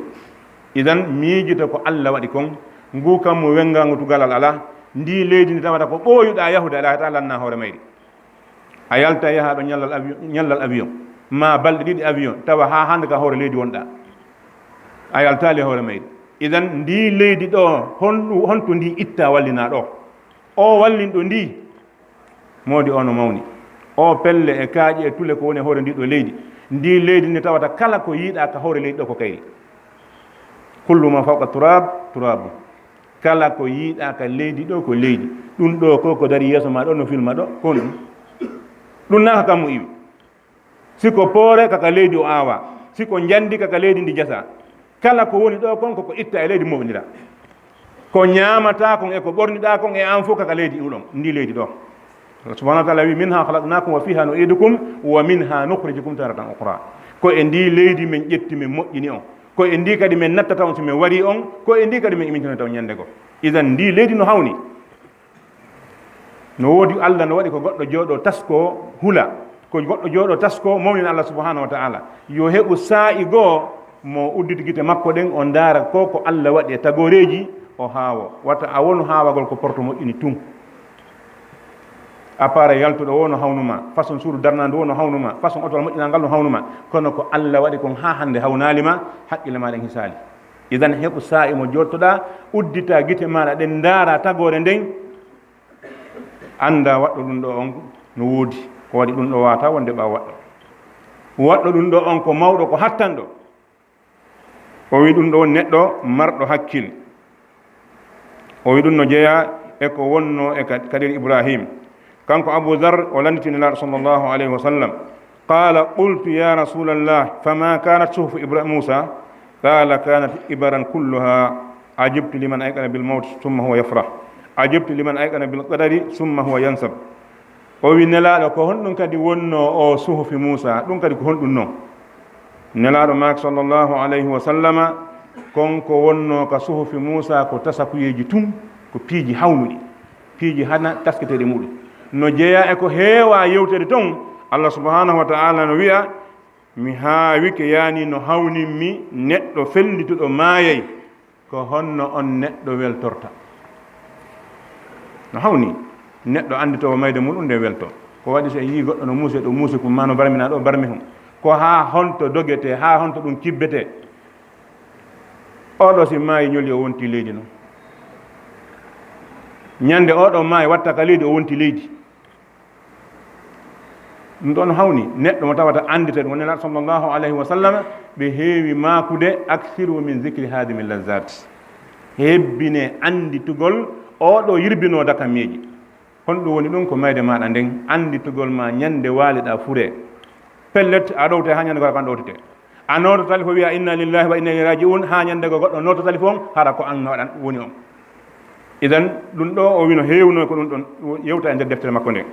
Idan, miijito ko Allah waɗi kon, ngu kammu wenngaangu tugalal alaa, ndi leydi ndi tawata ko ɓooyuɗaa yahude alaa, hata lannaa hoore mayri. A yalta yaha ɗo ñallal avion, ñallal avion, ma balɗe ɗiɗi avion, tawa haa hannde ka hoore leydi wonɗaa. A yaltaali e hoore mayri. Idan, ndi leydi ɗo, honɗu-, honto ndi itta wallinaa ɗo? O wallinɗo ndi, moodi o no mawni. O pelle e kaaƴe e tule ko woni e hoore ndi ɗo leydi. Ndi leydi ndi tawata kala ko yiiɗaa ka hoore leydi ɗo ko kayri. Kullu ma fawqa turab, turabu. Kala ko yiiɗaa ka leydi ɗo ko leydi. Ɗum ɗo ko, ko dari yeeso ma ɗo no filma ɗo, ko ɗum. Ɗum naa ko kammu iwi. Si ko poore, kaka leydi o aawa. Si ko njandi, kaka leydi ndi jasa. Kala ko woni ɗo kon, koko itta e leydi moɓondiraa. Ko ñaamataa kon e ko ɓorniɗaa kon e an fof, kaka leydi iwɗon, ndi leydi ɗo. Allah subhanahu wa ta'ala wi, "Minha khalaqnakum wa fiha nu'idukum wa minha nukhrijukum taratan ukhra." Ko e ndi leydi men ƴetti, men moƴƴini on. Ko e ndi kadi men nattata on, si men wari on. Ko e ndi kadi men imintinata on ñande goo. Idan, ndi leydi no hawni. No woodi Allah no waɗi ko goɗɗo jooɗo tasko hula, ko goɗɗo jooɗo tasko mawnina Allah subhanahu wa ta'ala. Yo heɓu saa'i goo mo udditi gite makko ɗen, o ndaara ko, ko Allah waɗi e tagooreeji, o haawo. Wata a wonu haawagol ko porto moƴƴini tun. Appareil yaltuɗo wo no hawnu ma, façon suudu darnaandu wo no hawnu ma, façon otowal moƴƴinaa ngal no hawnu ma. Kono ko Allah waɗi kon haa hannde hawnaali ma, haqqille ma ɗen hisaali. Idan heɓu saa'i mo jooɗtoɗaa, udditaa gite maaɗa ɗen, ndaara tagoore nden, annda waɗɗo ɗum ɗo on no woodi. Ko waɗi ɗum ɗo waata wonde ɓaawo waɗɗo. Waɗɗo ɗum ɗo on ko mawɗo, ko hattanɗo. O wi ɗum ɗo woni neɗɗo marɗo hakkil. O wi ɗum no jeyaa e ko wonno e ka-, kadir Ibrahim. Kanko Abu Dharr o landiti Nelaaɗo sallallahu alayhi wa sallam. Qala, qultu, ya Rasulallah, fama kanat suhufu Ibra-, Musa? Qala, kanat ibaran kulluha. Ajibtu liman ayqana bil mawt, summa huwa yafrah. Ajibtu liman ayqana bil qadari, summa huwa yansab. O wi, Nelaaɗo, ko honɗum kadi wonno o suhufi Muusa? Ɗum kadi ko honɗum non? Nelaaɗo maaki, sallallahu alayhi wa sallama, kon ko wonno ka suhufi Muusa ko tasakuyeeji tun, ko piiji hawnuɗi, piiji hana tasketeeɗi muɗum. No jeyaa e ko heewaa yewtere ton, Allah subhanahu wa ta'ala no wi'a, mi haawike, yaani no hawninmi neɗɗo fellituɗo maayay. Ko honno on neɗɗo weltorta? No hawni neɗɗo annditoowo mayde muɗum nde welto. Ko waɗi so en yii goɗɗo no muusi ɗo muusi kum, ma no barmina ɗo barmi hum? Ko haa honto dogetee, haa honto ɗum kibbetee? Oɗo si maayi ñoli, o wonti leydi non. Ñande oɗo maayi watta ka leydi, o wonti leydi. Ɗum ɗon hawni neɗɗo mo tawata anndite ɗum. Woni Nelaaɗo sallallahu alayhi wa sallam, ɓe heewi maakude: "Aksiru min zikri hadimi lazzat." Hebbine annditugol oɗo yirbinoo dakameeji. Honɗum woni ɗum? Ko mayde maaɗa nden, annditugol ma ñande waaliɗaa furee. Pellet, a ɗowte haa ñande goo kan ɗowtete. A nooto talifo wi'a, "Inna lillahi wa inna ilayhi raji'un," haa ñande goo goɗɗo nooto talifo on, hara ko an waɗan woni on. Idan, ɗum ɗo o wino heewno ko ɗum ɗon yewta e nder deftere makko nden.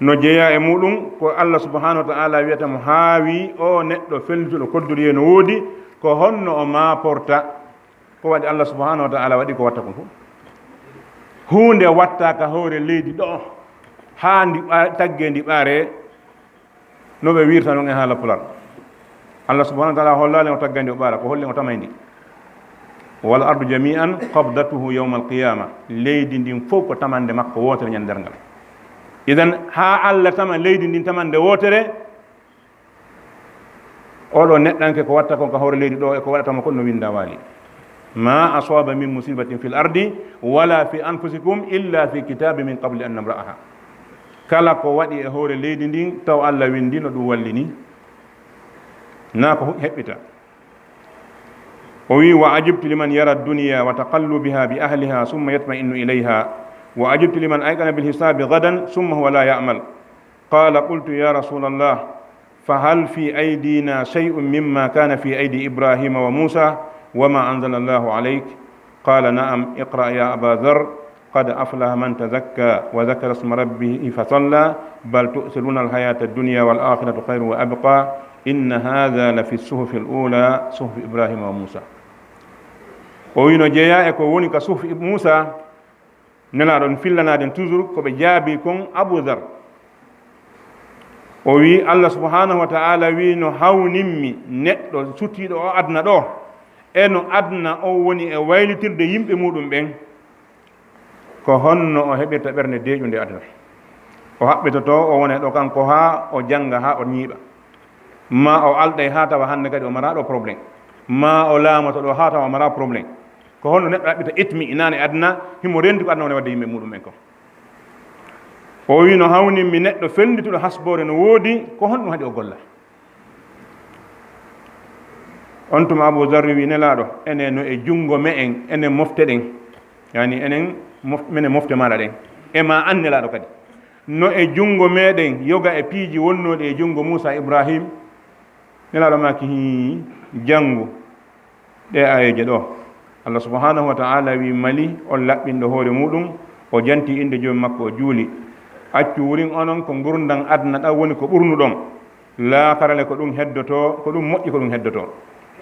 No jeyaa e muɗum ko Allah subhanahu wa ta'ala wi'ata mo haawi o neɗɗo fellituɗo koddoriyee no woodi, ko honno o maaporta? Ko waɗi Allah subhanahu wa ta'ala waɗi ko watta kon fof. Huunde watta ka hoore leydi ɗo, haa ndi ɓa-, taggee ndi ɓaaree, no ɓe wiirta non e haala Pulaar. Allah subhanahu wa ta'ala hollaali o taggay ndi o ɓaara, ko holli o tamay ndi. "Wal ardu jami'an qabdatuhu yawmal qiyama." Leydi ndin fof ko tamande makko wootere ñande darngal. Idan, haa Allah tama leydi ndin tamande wootere, oɗo neɗɗanke ko watta kon ka hoore leydi ɗo e ko waɗata mo kon no winda waali. "Ma asaba min musibatin fil ardi wala fi anfusikum illa fi kitabin min qabli an nabra'aha." Kala ko waɗi e hoore leydi ndin, taw Allah windi no ɗum wallini. Na ko heɓɓita. O wi, "Wa ajibtu liman yara dunya wa taqallubiha bi ahliha summa yatma'innu ilayha. Wa ajibtu liman ayqana bil hisabi gadan summa huwa la ya'mal." Qala, qultu, "Ya Rasulallah, fahal fi aydina shay'un mimma kana fi aydi Ibrahima wa Musa wa ma anzala Allahu alayk?" Qala, "Na'am, iqra ya Aba Dharr, qad aflaha man tazakka wa dhakara isma rabbihi fasalla, bal tu'thiruna al-hayata ad-dunya wal akhiratu khayrun wa abqa, inna hadha la fi suhufi al-ula, suhufi Ibrahima wa Musa." O wino jeeya e ko woni ka suhufi Musa, Nelaaɗo on fillanaade toujours ko ɓe jaabi kon Abu Dhar. O wi, Allah subhanahu wa ta'ala wi, "No hawninmi neɗɗo sutiiɗo o aduna ɗo, e no aduna o woni e waylitirde yimɓe muɗum ɓen, ko honno o heɓirta ɓernde deeƴunde aduna?" O haɓɓitoto, o wona e ɗo kanko haa o jannga, haa o ñiiɓa. Ma o alɗay haa tawa hannde kadi o maraa ɗo problème. Ma o laamoto ɗo haa tawa o maraa problème. Ko honno neɗɗo haɓɓita itmi inaane aduna, himo rendi ko aduna woni wadde yimɓe muɗum en kon. O wi, "No hawninmi neɗɗo fellituɗo hasboore no woodi, ko honɗum haɗi o golla?" On tuma Abu Zarri wi, "Nelaaɗo, enen no e junngo me'en, enen mofte ɗen, yani enen mof-, menen mofte maaɗa ɗen, e ma an Nelaaɗo kadi. No e junngo meɗen yoga e piiji wonnooɗi e junngo Muusa Ibrahim?" Nelaaɗo maaki, "Hii, janngu ɗe aayeeje ɗo." Allah subhanahu wa ta'ala wi, mali on laɓɓinɗo hoore muɗum, o janti innde Joomi makko, o juuli. Accu wurin onon ko ngurndan aduna ɗan woni ko ɓurnuɗon. Laakara le ko ɗum heddoto, ko ɗum moƴƴi ko ɗum heddoto.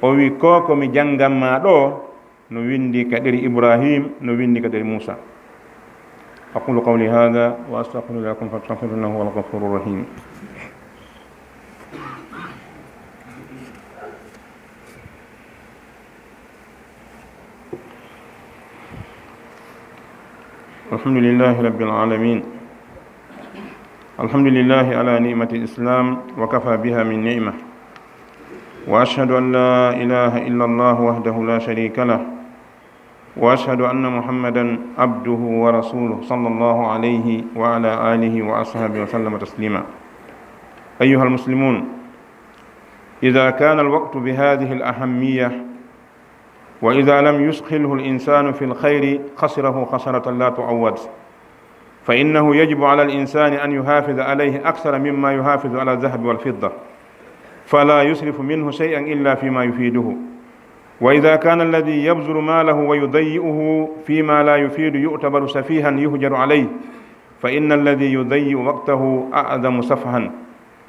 O wi, "Ko ko mi janngan ma ɗo, no winndi ka ɗeri Ibrahim, no winndi ka ɗeri Muusa." أقول قولي هذا وأستغفر الله لكم فاستغفروه إنه هو الغفور الرحيم. الحمد لله رب العالمين. الحمد لله على نعمة الإسلام وكفى بها من نعمة. وأشهد أن لا إله إلا الله وحده لا شريك له. وأشهد أن محمدا عبده ورسوله صلى الله عليه وعلى آله وأصحابه وسلم تسليما. أيها المسلمون، إذا كان الوقت بهذه الأهمية، وإذا لم يشغله الإنسان في الخير خسره خسارة لا تعوض، فإنه يجب على الإنسان أن يحافظ عليه أكثر مما يحافظ على الذهب والفضة، فلا يسرف منه شيئا إلا فيما يفيده. وإذا كان الذي يبذر ماله ويضيعه فيما لا يفيد يعتبر سفيها يهجر عليه، فإن الذي يضيع وقته أعظم سفها.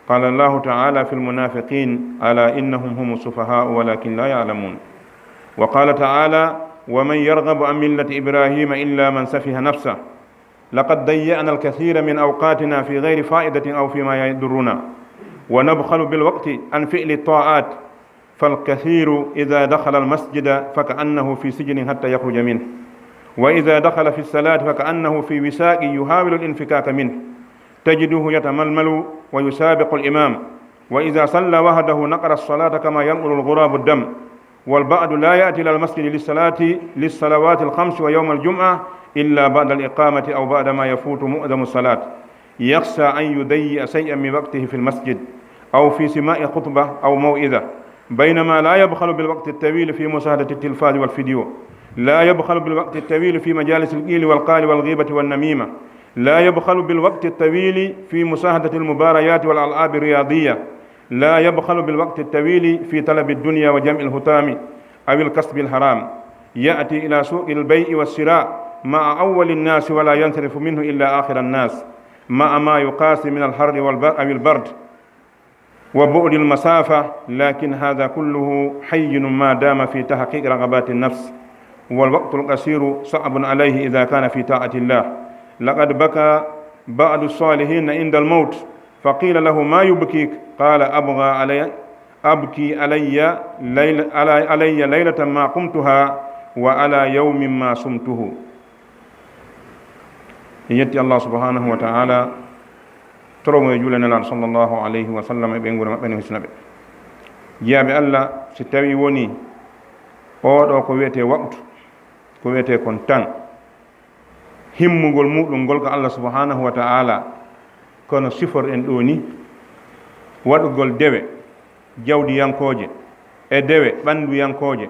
قال الله تعالى في المنافقين: "ألا إنهم هم السفهاء ولكن لا يعلمون." وقال تعالى: "ومن يرغب عن ملة إبراهيم إلا من سفه نفسه." لقد ضيعنا الكثير من أوقاتنا في غير فائدة أو فيما يضرنا، ونبخل بالوقت عن فعل الطاعات، فالكثير إذا دخل المسجد فكأنه في سجن حتى يخرج منه، وإذا دخل في الصلاة فكأنه في وثاق يحاول الانفكاك منه، تجده يتململ ويسابق الإمام، وإذا صلى وحده نقر الصلاة كما ينقر الغراب الدم. والبعض لا يأتي إلى المسجد للصلاة، للصلوات الخمس ويوم الجمعة إلا بعد الإقامة أو بعد ما يفوت معظم الصلاة، يخشى أن يضيع شيئا من وقته في المسجد أو في سماع خطبة أو موعظة، بينما لا يبخل بالوقت الطويل في مشاهدة التلفاز والفيديو، لا يبخل بالوقت الطويل في مجالس القيل والقال والغيبة والنميمة، لا يبخل بالوقت الطويل في مشاهدة المباريات والألعاب الرياضية، لا يبخل بالوقت الطويل في طلب الدنيا وجمع الحطام أو الكسب الحرام، يأتي إلى سوق البيع والشراء مع أول الناس ولا ينصرف منه إلا آخر الناس، مع ما يقاسي من الحر والبر-، أو البرد وبعد المسافة، لكن هذا كله هين ما دام في تحقيق رغبات النفس، والوقت القصير صعب عليه إذا كان في طاعة الله. لقد بكى بعض الصالحين عند الموت، فقيل له: "ما يبكيك؟" قال: "أبغى علي، أبكي علي ليل-، علي، علي ليلة ما قمتها وعلى يوم ما صمته." En yetti Allah subhanahu wa ta'ala, toromo e juule Nelaaɗo sallallahu alayhi wa sallam e ɓeynguure maɓɓe no hisna ɓe. Jiyaaɓe Allah, si tawi woni oo ɗoo ko wiyetee waqtu, ko wiyetee kon tan, himmugol muɗum ngol ko Allah subhanahu wa ta'ala, kono sifor en ɗoo ni, waɗugol dewe jawdiyankooje e dewe ɓannduyankooje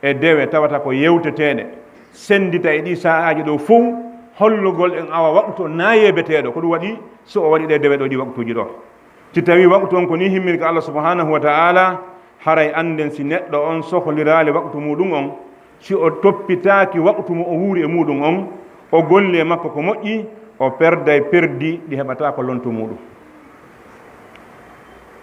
e dewe tawata ko yewteteeɗe, senndita e ɗii sa'aaji ɗoo fow, hollugol en awa waqtu on na yeebeteeɗo, ko ɗum waɗi so o waɗi ɗee dewe ɗoo ɗii waqtuuji ɗoo. Si tawi waqtu on ko ni himmiri ka Allah subhanahu wa ta'ala, haray annden si neɗɗo on sohliraali waqtu muɗum on, si o toppitaaki waqtu mo o wuuri e muɗum on, o golli e makko ko moƴƴi, o perday perdi ɗi heɓata ko lonto muɗum.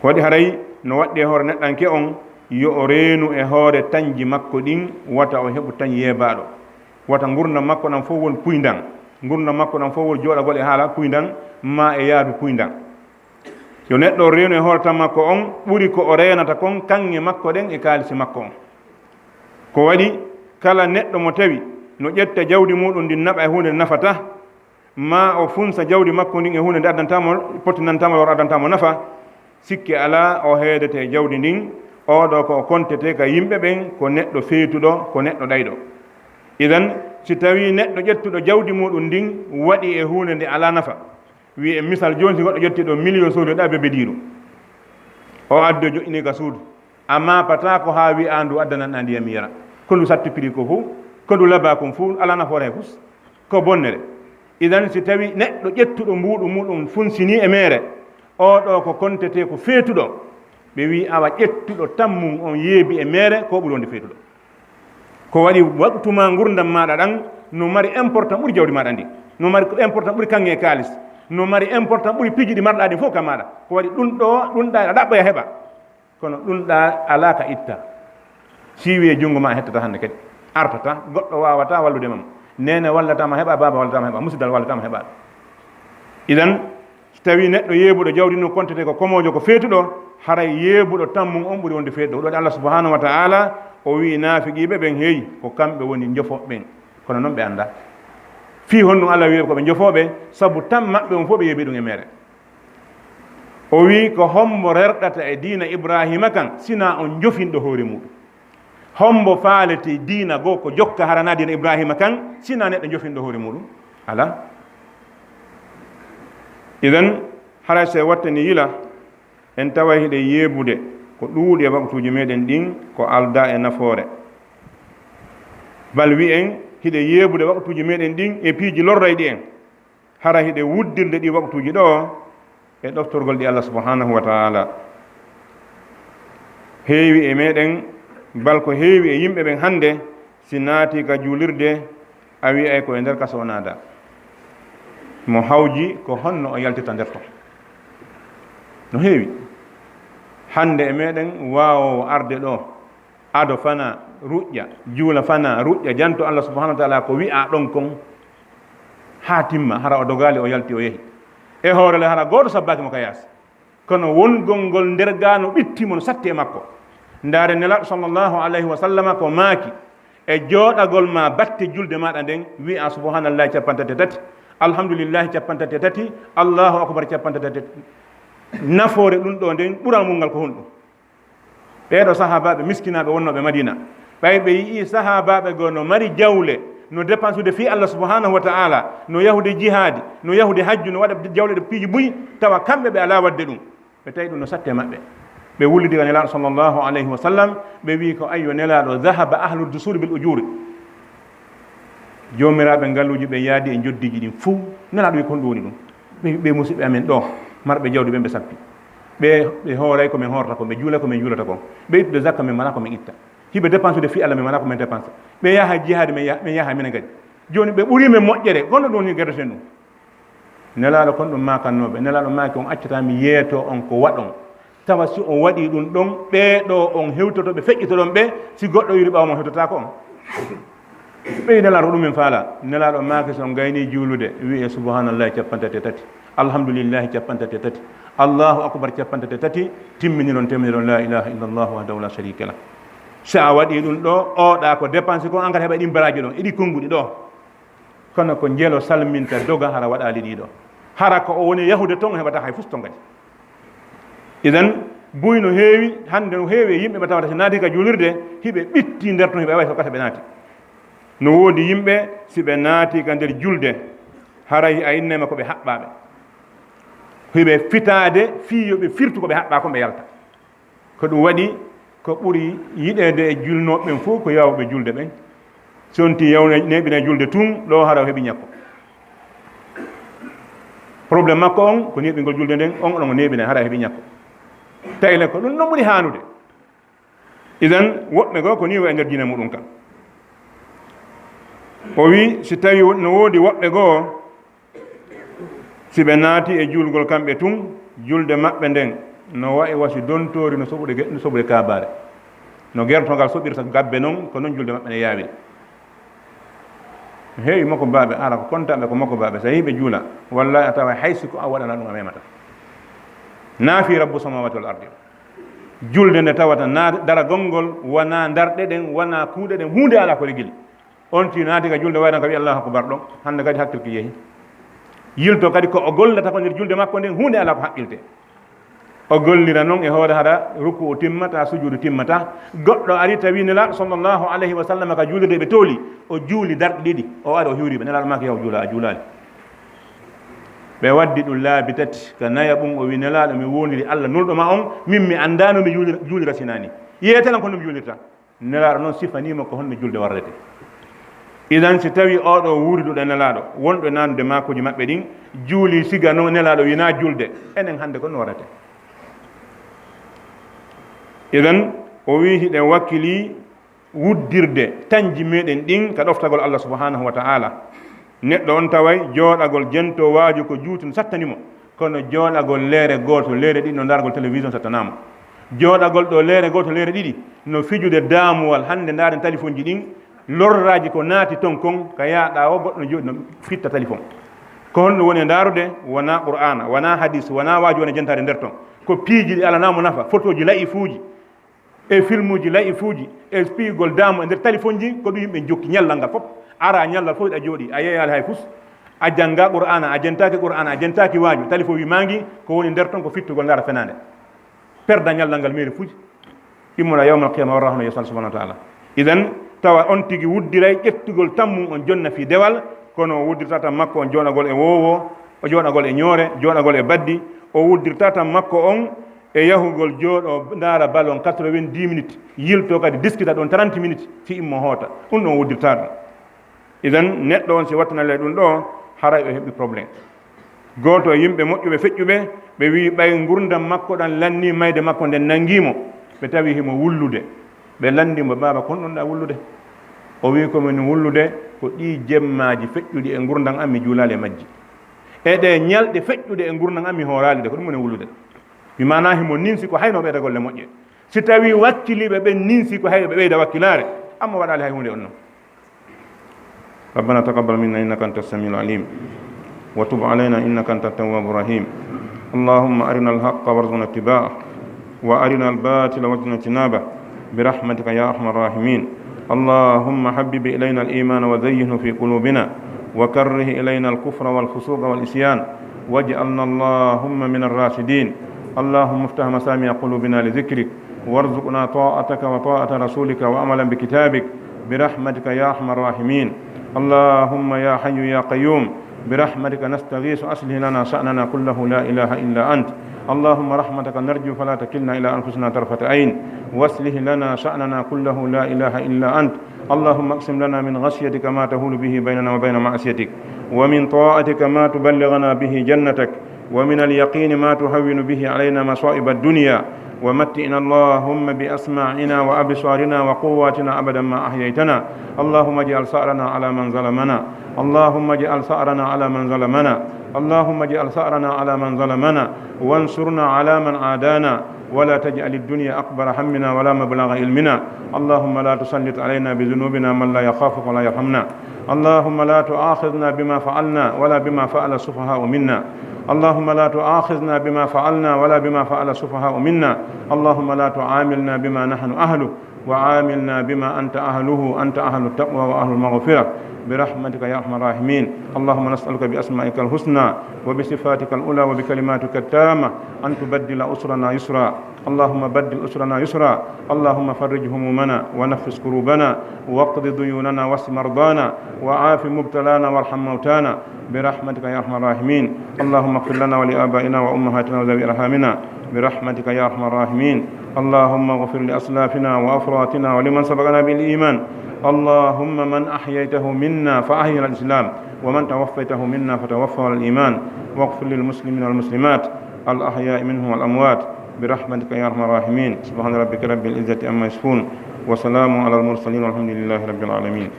Ko waɗi haray no waɗɗi e hoore neɗɗanke on, yo o reenu e hoore tañji makko ɗin, wata o heɓu tañ yeebaaɗo. Wata ngurndan makko ɗan fow won puyndan, ngurndan makko ɗan fow won jooɗagol e haala puyndan, maa e yaadu puyndan. Yo neɗɗo reenu e hoore tan makko on ɓuri ko o reenata kon kaŋŋe makko ɗen e kaalisi makko on. Ko waɗi, kala neɗɗo mo tawi no ƴetta jawdi muɗum ndin naɓa e huunde nde nafata, maa o funsa jawdi makko ndin e huunde nde addanta mo, pottinanta mo lor, addanta mo nafa, sikke alaa o heedete e jawdi ndin, oo ɗoo ko o kontete ka yimɓe ɓen ko neɗɗo feetuɗo, ko neɗɗo ɗayɗo. Idan, si tawii neɗɗo ƴettuɗo jawdi muɗum ndin waɗi e huunde nde alaa nafa, wi en misal jooni, si goɗɗo ƴetti ɗo miliyon soodi ɗa bebediiru, o addi o joƴƴini ka suudu, a maapataa ko haa wi'aa ndu addananɗaa ndiyam yara. Ko ndu satti prix ko fow, ko ndu labaa kon fow, alaa nafoore hay fus, ko bonnere. Idan, si tawi neɗɗo ƴettuɗo mbuuɗu muɗum funsinii e meere, oo ɗoo ko kontetee ko feetuɗo, ɓe wi'i awa ƴettuɗo tammum on yeebi e meere, ko ɓuri wonde feetuɗo. Ko waɗi waqtu ma, ngurndan maaɗa ɗan, no mari important ɓuri jawdi maaɗa ndi, no mari important ɓuri kaŋŋe e kaalis, no mari important ɓuri piiji ɗi marɗaa ɗin fof ka maaɗa. Ko waɗi ɗun ɗoo, ɗun ɗaa aɗa ɗaɓɓoya heɓa, kono ɗun ɗaa alaa ka itta. Si wi'e junngo ma a hettata hannde kadi, artata, goɗɗo waawataa wallude ma, neene wallataa ma heɓa, baaba wallataa ma heɓa, musidal wallataa ma heɓa. Idan, si tawii neɗɗo yeebuɗo jawdi no kontete ko komoojo, ko feetuɗo, haray yeebuɗo tammum on ɓuri wonde feetuɗo. Ko ɗum waɗi Allah subhanahu wa ta'ala o wi'i naafiqiiɓe ɓen, hey, ko kamɓe woni njofooɓe ɓen, kono non ɓe anndaa. Fii honɗum Allah wi'i ko ɓe njofooɓe? Sabu tan maɓɓe on fof ɓe yeebi ɗum e meere. O wi'i, ko hombo rerɗata e diina Ibraahiima kan, sinaa on njofinɗo hoore muɗum? Hombo faalete diina goo ko jokka hara na diina Ibraahiima kan, sinaa neɗɗo njofinɗo hoore muɗum? Alaa. Idan, haray si en wattanii yila, en taway hiɗen yeebude ko ɗuuɗi e waqtuuji meɗen ɗin ko aldaa e nafoore. Bal wi'en hiɗen yeebude waqtuuji meɗen ɗin e piiji lorrayɗi en. Hara hiɗen wuddirde ɗi waqtuuji ɗoo e ɗoftorgol ɗi Allah subhanahu wa ta'ala. Heewi e meɗen, bal ko heewi e yimɓe ɓen hannde, si naati ka juulirde, a wi'ay ko e nder kaso o naada. Mo hawji ko honno o yaltirta nder ton? No heewi. Hannde e meɗen waawoowo arde ɗoo, ado fana ruƴƴa, juula fana ruƴƴa, janto Allah subhanahu wa ta'ala ko wi'aa ɗon kon haa timma, hara o dogaali, o yalti, o yehi. E hoore le, hara gooto sabbaaki mo ka yaasi. Kono wongol ngol nder gaa no ɓitti mo, no satti e makko. Ndaare Nelaaɗo sallallahu alayhi wa sallama ko maaki, e jooɗagol ma batte julde maaɗa nden, wi'aa subhanallahi cappanɗe tati e tati, alhamdulillahi cappanɗe tati e tati, Allahu akbar cappanɗe tati e tati. Nafoore ɗum ɗo nden ɓural mum ngal ko honɗum? Ɓee ɗo sahaabaaɓe miskinaaɓe wonnooɓe Madina, ɓay ɓe yi'ii sahaabaaɓe goo no mari jawle, no dépensude fii Allah subhanahu wa ta'ala, no yahude jihaadi, no yahude hajju, no waɗa jawle ɗe piiji buy, tawa kamɓe ɓe alaa waɗde ɗum. Ɓe tawi ɗum no satte maɓɓe. Ɓe wullidi ka Nelaaɗo sallallahu alayhi wa sallam, ɓe wi'i ko, "Ayyo Nelaaɗo, dhahaba ahlu dusuri bil ujuri." Joomiraaɓe ngaluuji ɓe yaadi e njoddiiji ɗin fuu. Nelaaɗo wi'i, "Ko honɗum woni ɗum?" Ɓe, ɓe musiɓɓe amen ɗo, marɓe jawdi ɓen ɓe sappi. Ɓe, ɓe hooray ko men hoorata kon, ɓe juulay ko men juulata kon. Ɓe ittude zakka men mala ko men itta. Hiɓe dépensude fii Allah men mala ko men dépensa. Ɓe yaha jihaadi men yaha, men yaha minen kadi. Jooni ɓe ɓurii men moƴƴere, kono ɗum woni gerdeten ɗum. Nelaaɗo kon ɗum maakannooɓe. Nelaaɗo maaki on accataa mi yeetoo on ko waɗon. Tawa si on waɗii ɗum ɗon, ɓee ɗo on hewtoto ɓe feƴƴitoɗon ɓe, si goɗɗo yuri ɓaawo mon hewtotaako on. Ɓe Nelaaɗo ko ɗum min faala. Nelaaɗo maaki si on gaynii juulude, wi'ee subhanallahi cappanɗe tati e tati, alhamdulillahi cappanɗe tati e tati, Allahu akbar cappanɗe tati e tati, timminiron, timminiron la ilaha illallah wahdahu la sharika lah. Si a waɗii ɗum ɗo, oɗa ko dépense ko an kadi heɓa ɗin baraaji ɗon, e ɗi konnguɗi ɗo. Kono ko njelo salminta doga hara waɗaali ɗiɗo. Hara ko o woni yahude ton, o heɓata hay fus ton kadi. Idan, buy no heewi, hannde no heewi e yimɓe ɓe tawata si naati ka juulirde, hiɓe ɓitti nder ton, hiɓe wawi ko kata ɓe naati. No woodi yimɓe, si ɓe naati ka nder julde, haray a innema ko ɓe haɓɓaaɓe. Hiɓe fitaade fii yo ɓe firtu ko ɓe haɓɓaa kon ɓe yalta. Ko ɗum waɗi ko ɓuri yiɗeede e julnooɓe ɓen fof ko yawɓe julde ɓen. Si on tii yawna neeɓina julde tun, ɗo hara o heɓi ñakko. Problème makko on ko neeɓingol julde nden, on oɗon o neeɓina hara o heɓi ñakko. Tawi le ko ɗum ɗon ɓuri haanude. Idan woɓɓe goo ko nii wayi nder diina muɗum kan. O wi si tawi no woodi woɓɓe goo, si ɓe naati e juulgol kamɓe tun, julde maɓɓe nden no wayi wasi dontoori no soɓude ge-, no soɓude kaabaare. No gertogal soɓirta gabbe non, ko non julde maɓɓe nden yaawiri. No heewi moko baaɓe, ala ko kontaɓe ko moko baaɓe, so yimɓe juula, wallahi a tawa hay si ko a waɗana ɗum a memata. Naafi rabbu samawati wal ardi. Julde nde tawata na daragol ngol wona darɗe ɗen, wona kuuɗe ɗen, huunde ala ko regili. On ti naati ka julde wayran ka wi Allahu akbar ɗon, hannde kadi hakkil ki yehi. Yilto kadi ko o gollata ko nder julde makko nden, huunde ala ko haqqiltee. O gollira non e hoore hara ruku'u timmata, sujuudu timmata. Goɗɗo ari tawi Nelaaɗo sallallahu alayhi wa sallam ka juulirde ɓe tooli, o juuli darɗe ɗiɗi, o ari o hiwri ɓe, Nelaaɗo maaki yaw juula, a juulaali. Ɓe waddi ɗum laabi tati, ka nayaɓum o wi Nelaaɗo mi wondiri Allah nulɗo ma on, min mi anndaano mi juulira, juulira sinaani. Yeetelan ko no mi juulirta. Nelaaɗo noon sifaniima ko honno julde warrete. Idan, si tawii oo ɗoo wuuriduɗo e Nelaaɗo, wonɗo e nanude maakuuji maɓɓe ɗin, juuli siga noon Nelaaɗo winaa julde, enen hannde ko no warrete? Idan, o wii hiɗen wakkilii wuddirde tañji meɗen ɗin ka ɗoftagol Allah subhanahu wa ta'ala. Neɗɗo on taway jooɗagol jentoo waaju ko juuti no sattani mo. Kono jooɗagol leere gooto, leere ɗiɗi no ndaargol télévision sattanaama. Jooɗagol ɗo leere gooto, leere ɗiɗi no fijude daamuwal. Hannde ndaaren talifonji ɗin, lorraaji ko naati ton kon, ka yaaɗa o goɗɗo no jooɗi no fitta talifon. Ko honno woni e ndaarude? Wonaa Qur'aana, wonaa hadis, wonaa waaju, wonaa jentaade nder ton. Ko piiji ɗi alanaa mo nafa, fotooji la'ifuuji. E filmuuji la'ifuuji, e piyugol daamu e nder talifonji, ko ɗum yimɓe jokki ñallal ngal fof. Ara ñallal fof hiɗa jooɗi, a yeeyaali hay fus. A jannga Qur'aana, a jentaaki Qur'aana, a jentaaki waaju, talifon wi maa ngi, ko woni nder ton ko fittugol ndaara fenaande. Perda ñallal ngal meeri fuuji. Immora yawmal qiyama warra hono Yeeso Allah subhanahu wa ta'ala. Idan, tawa on tigi wuddiray ƴettugol tammum on jonna fii dewal, kono o wuddirta tan makko on jooɗagol e woowo, o jooɗagol e ñoore, jooɗagol e baddi, o wuddirta tan makko on e yahugol jooɗo ndaara ballon quatre-vingt-dix minutes, yilto kadi diskita ɗon trente minutes, fii immo hoota. Ɗum ɗon wuddirta ɗum. Idan, neɗɗo on si wattanale ɗum ɗo, haray o heɓi problème. Gooto e yimɓe moƴƴuɓe feƴƴuɓe, ɓe wi'i ɓay ngurndan makko ɗan lannii mayde makko nden nangii mo, ɓe tawi himo wullude. Ɓe lanndi mo, "Baaba, ko honɗun ɗaa wullude?" O wi'i, "Ko min wullude, ko ɗii jemmaaji feƴƴuɗi e ngurndan an, mi juulaali e majji. E ɗee ñalɗe feƴƴuɗe e ngurndan an, mi hooraali ɗe, ko ɗum woni wullude." Mi maanaa himo ninsi ko hayno ɓeyda golle moƴƴe. Si tawii wakkiliiɓe ɓen ninsi ko hayno ɓe ɓeyda wakkilaare, amma waɗaali hay huunde on non. ربنا تقبل منا إنك أنت السميع العليم، وتب علينا إنك أنت التواب الرحيم. اللهم أرنا الحق وارزقنا اتباعه، وأرنا الباطل وارزقنا اجتنابه، برحمتك يا أرحم الراحمين. اللهم حبب إلينا الإيمان وزينه في قلوبنا، وكره إلينا الكفر والفسوق والعصيان، واجعلنا اللهم من الراشدين. اللهم افتح مسامع قلوبنا لذكرك، وارزقنا طاعتك وطاعة رسولك وعملا بكتابك، برحمتك يا أرحم الراحمين. اللهم يا حي يا قيوم، برحمتك نستغيث، أصلح لنا شأننا كله لا إله إلا أنت. اللهم رحمتك نرجو فلا تكلنا إلى أنفسنا طرفة عين، وأصلح لنا شأننا كله لا إله إلا أنت. اللهم اقسم لنا من خشيتك ما تحول به بيننا وبين معصيتك، ومن طاعتك ما تبلغنا به جنتك، ومن اليقين ما تهون به علينا مصائب الدنيا، ومتعنا اللهم بأسماعنا وأبصارنا وقواتنا أبدا ما أحييتنا. اللهم اجعل ثأرنا على من ظلمنا. اللهم اجعل ثأرنا على من ظلمنا. اللهم اجعل ثأرنا على من ظلمنا، وانصرنا على من عادانا، ولا تجعل الدنيا أكبر همنا ولا مبلغ علمنا. اللهم لا تسلط علينا بذنوبنا من لا يخافك ولا يرحمنا. اللهم لا تؤاخذنا بما فعلنا ولا بما فعل السفهاء منا. اللهم لا تؤاخذنا بما فعلنا ولا بما فعل السفهاء منا. اللهم لا تعاملنا بما نحن أهله، وعاملنا بما أنت أهله، أنت أهل التقوى وأهل المغفرة، برحمتك يا أرحم الراحمين. اللهم نسألك بأسمائك الحسنى وبصفاتك العلى وبكلماتك التامة أن تبدل أسرنا يسرا. اللهم بدل أسرنا يسرا. اللهم فرج همومنا ونفس كروبنا واقض ديوننا واشف مرضانا وعاف مبتلانا وارحم موتانا، برحمتك يا أرحم الراحمين. اللهم اغفر لنا ولآبائنا وأمهاتنا وذوي أرحامنا، برحمتك يا أرحم الراحمين. اللهم اغفر لأسلافنا وأفراتنا ولمن سبقنا بالإيمان. اللهم من أحييته منا فأحيه على الإسلام، ومن توفيته منا فتوفه على الإيمان، واغفر للمسلمين والمسلمات الأحياء منهم والأموات، برحمتك يا أرحم الراحمين. سبحان ربك رب العزة عما يصفون، وسلام على المرسلين، والحمد لله رب العالمين.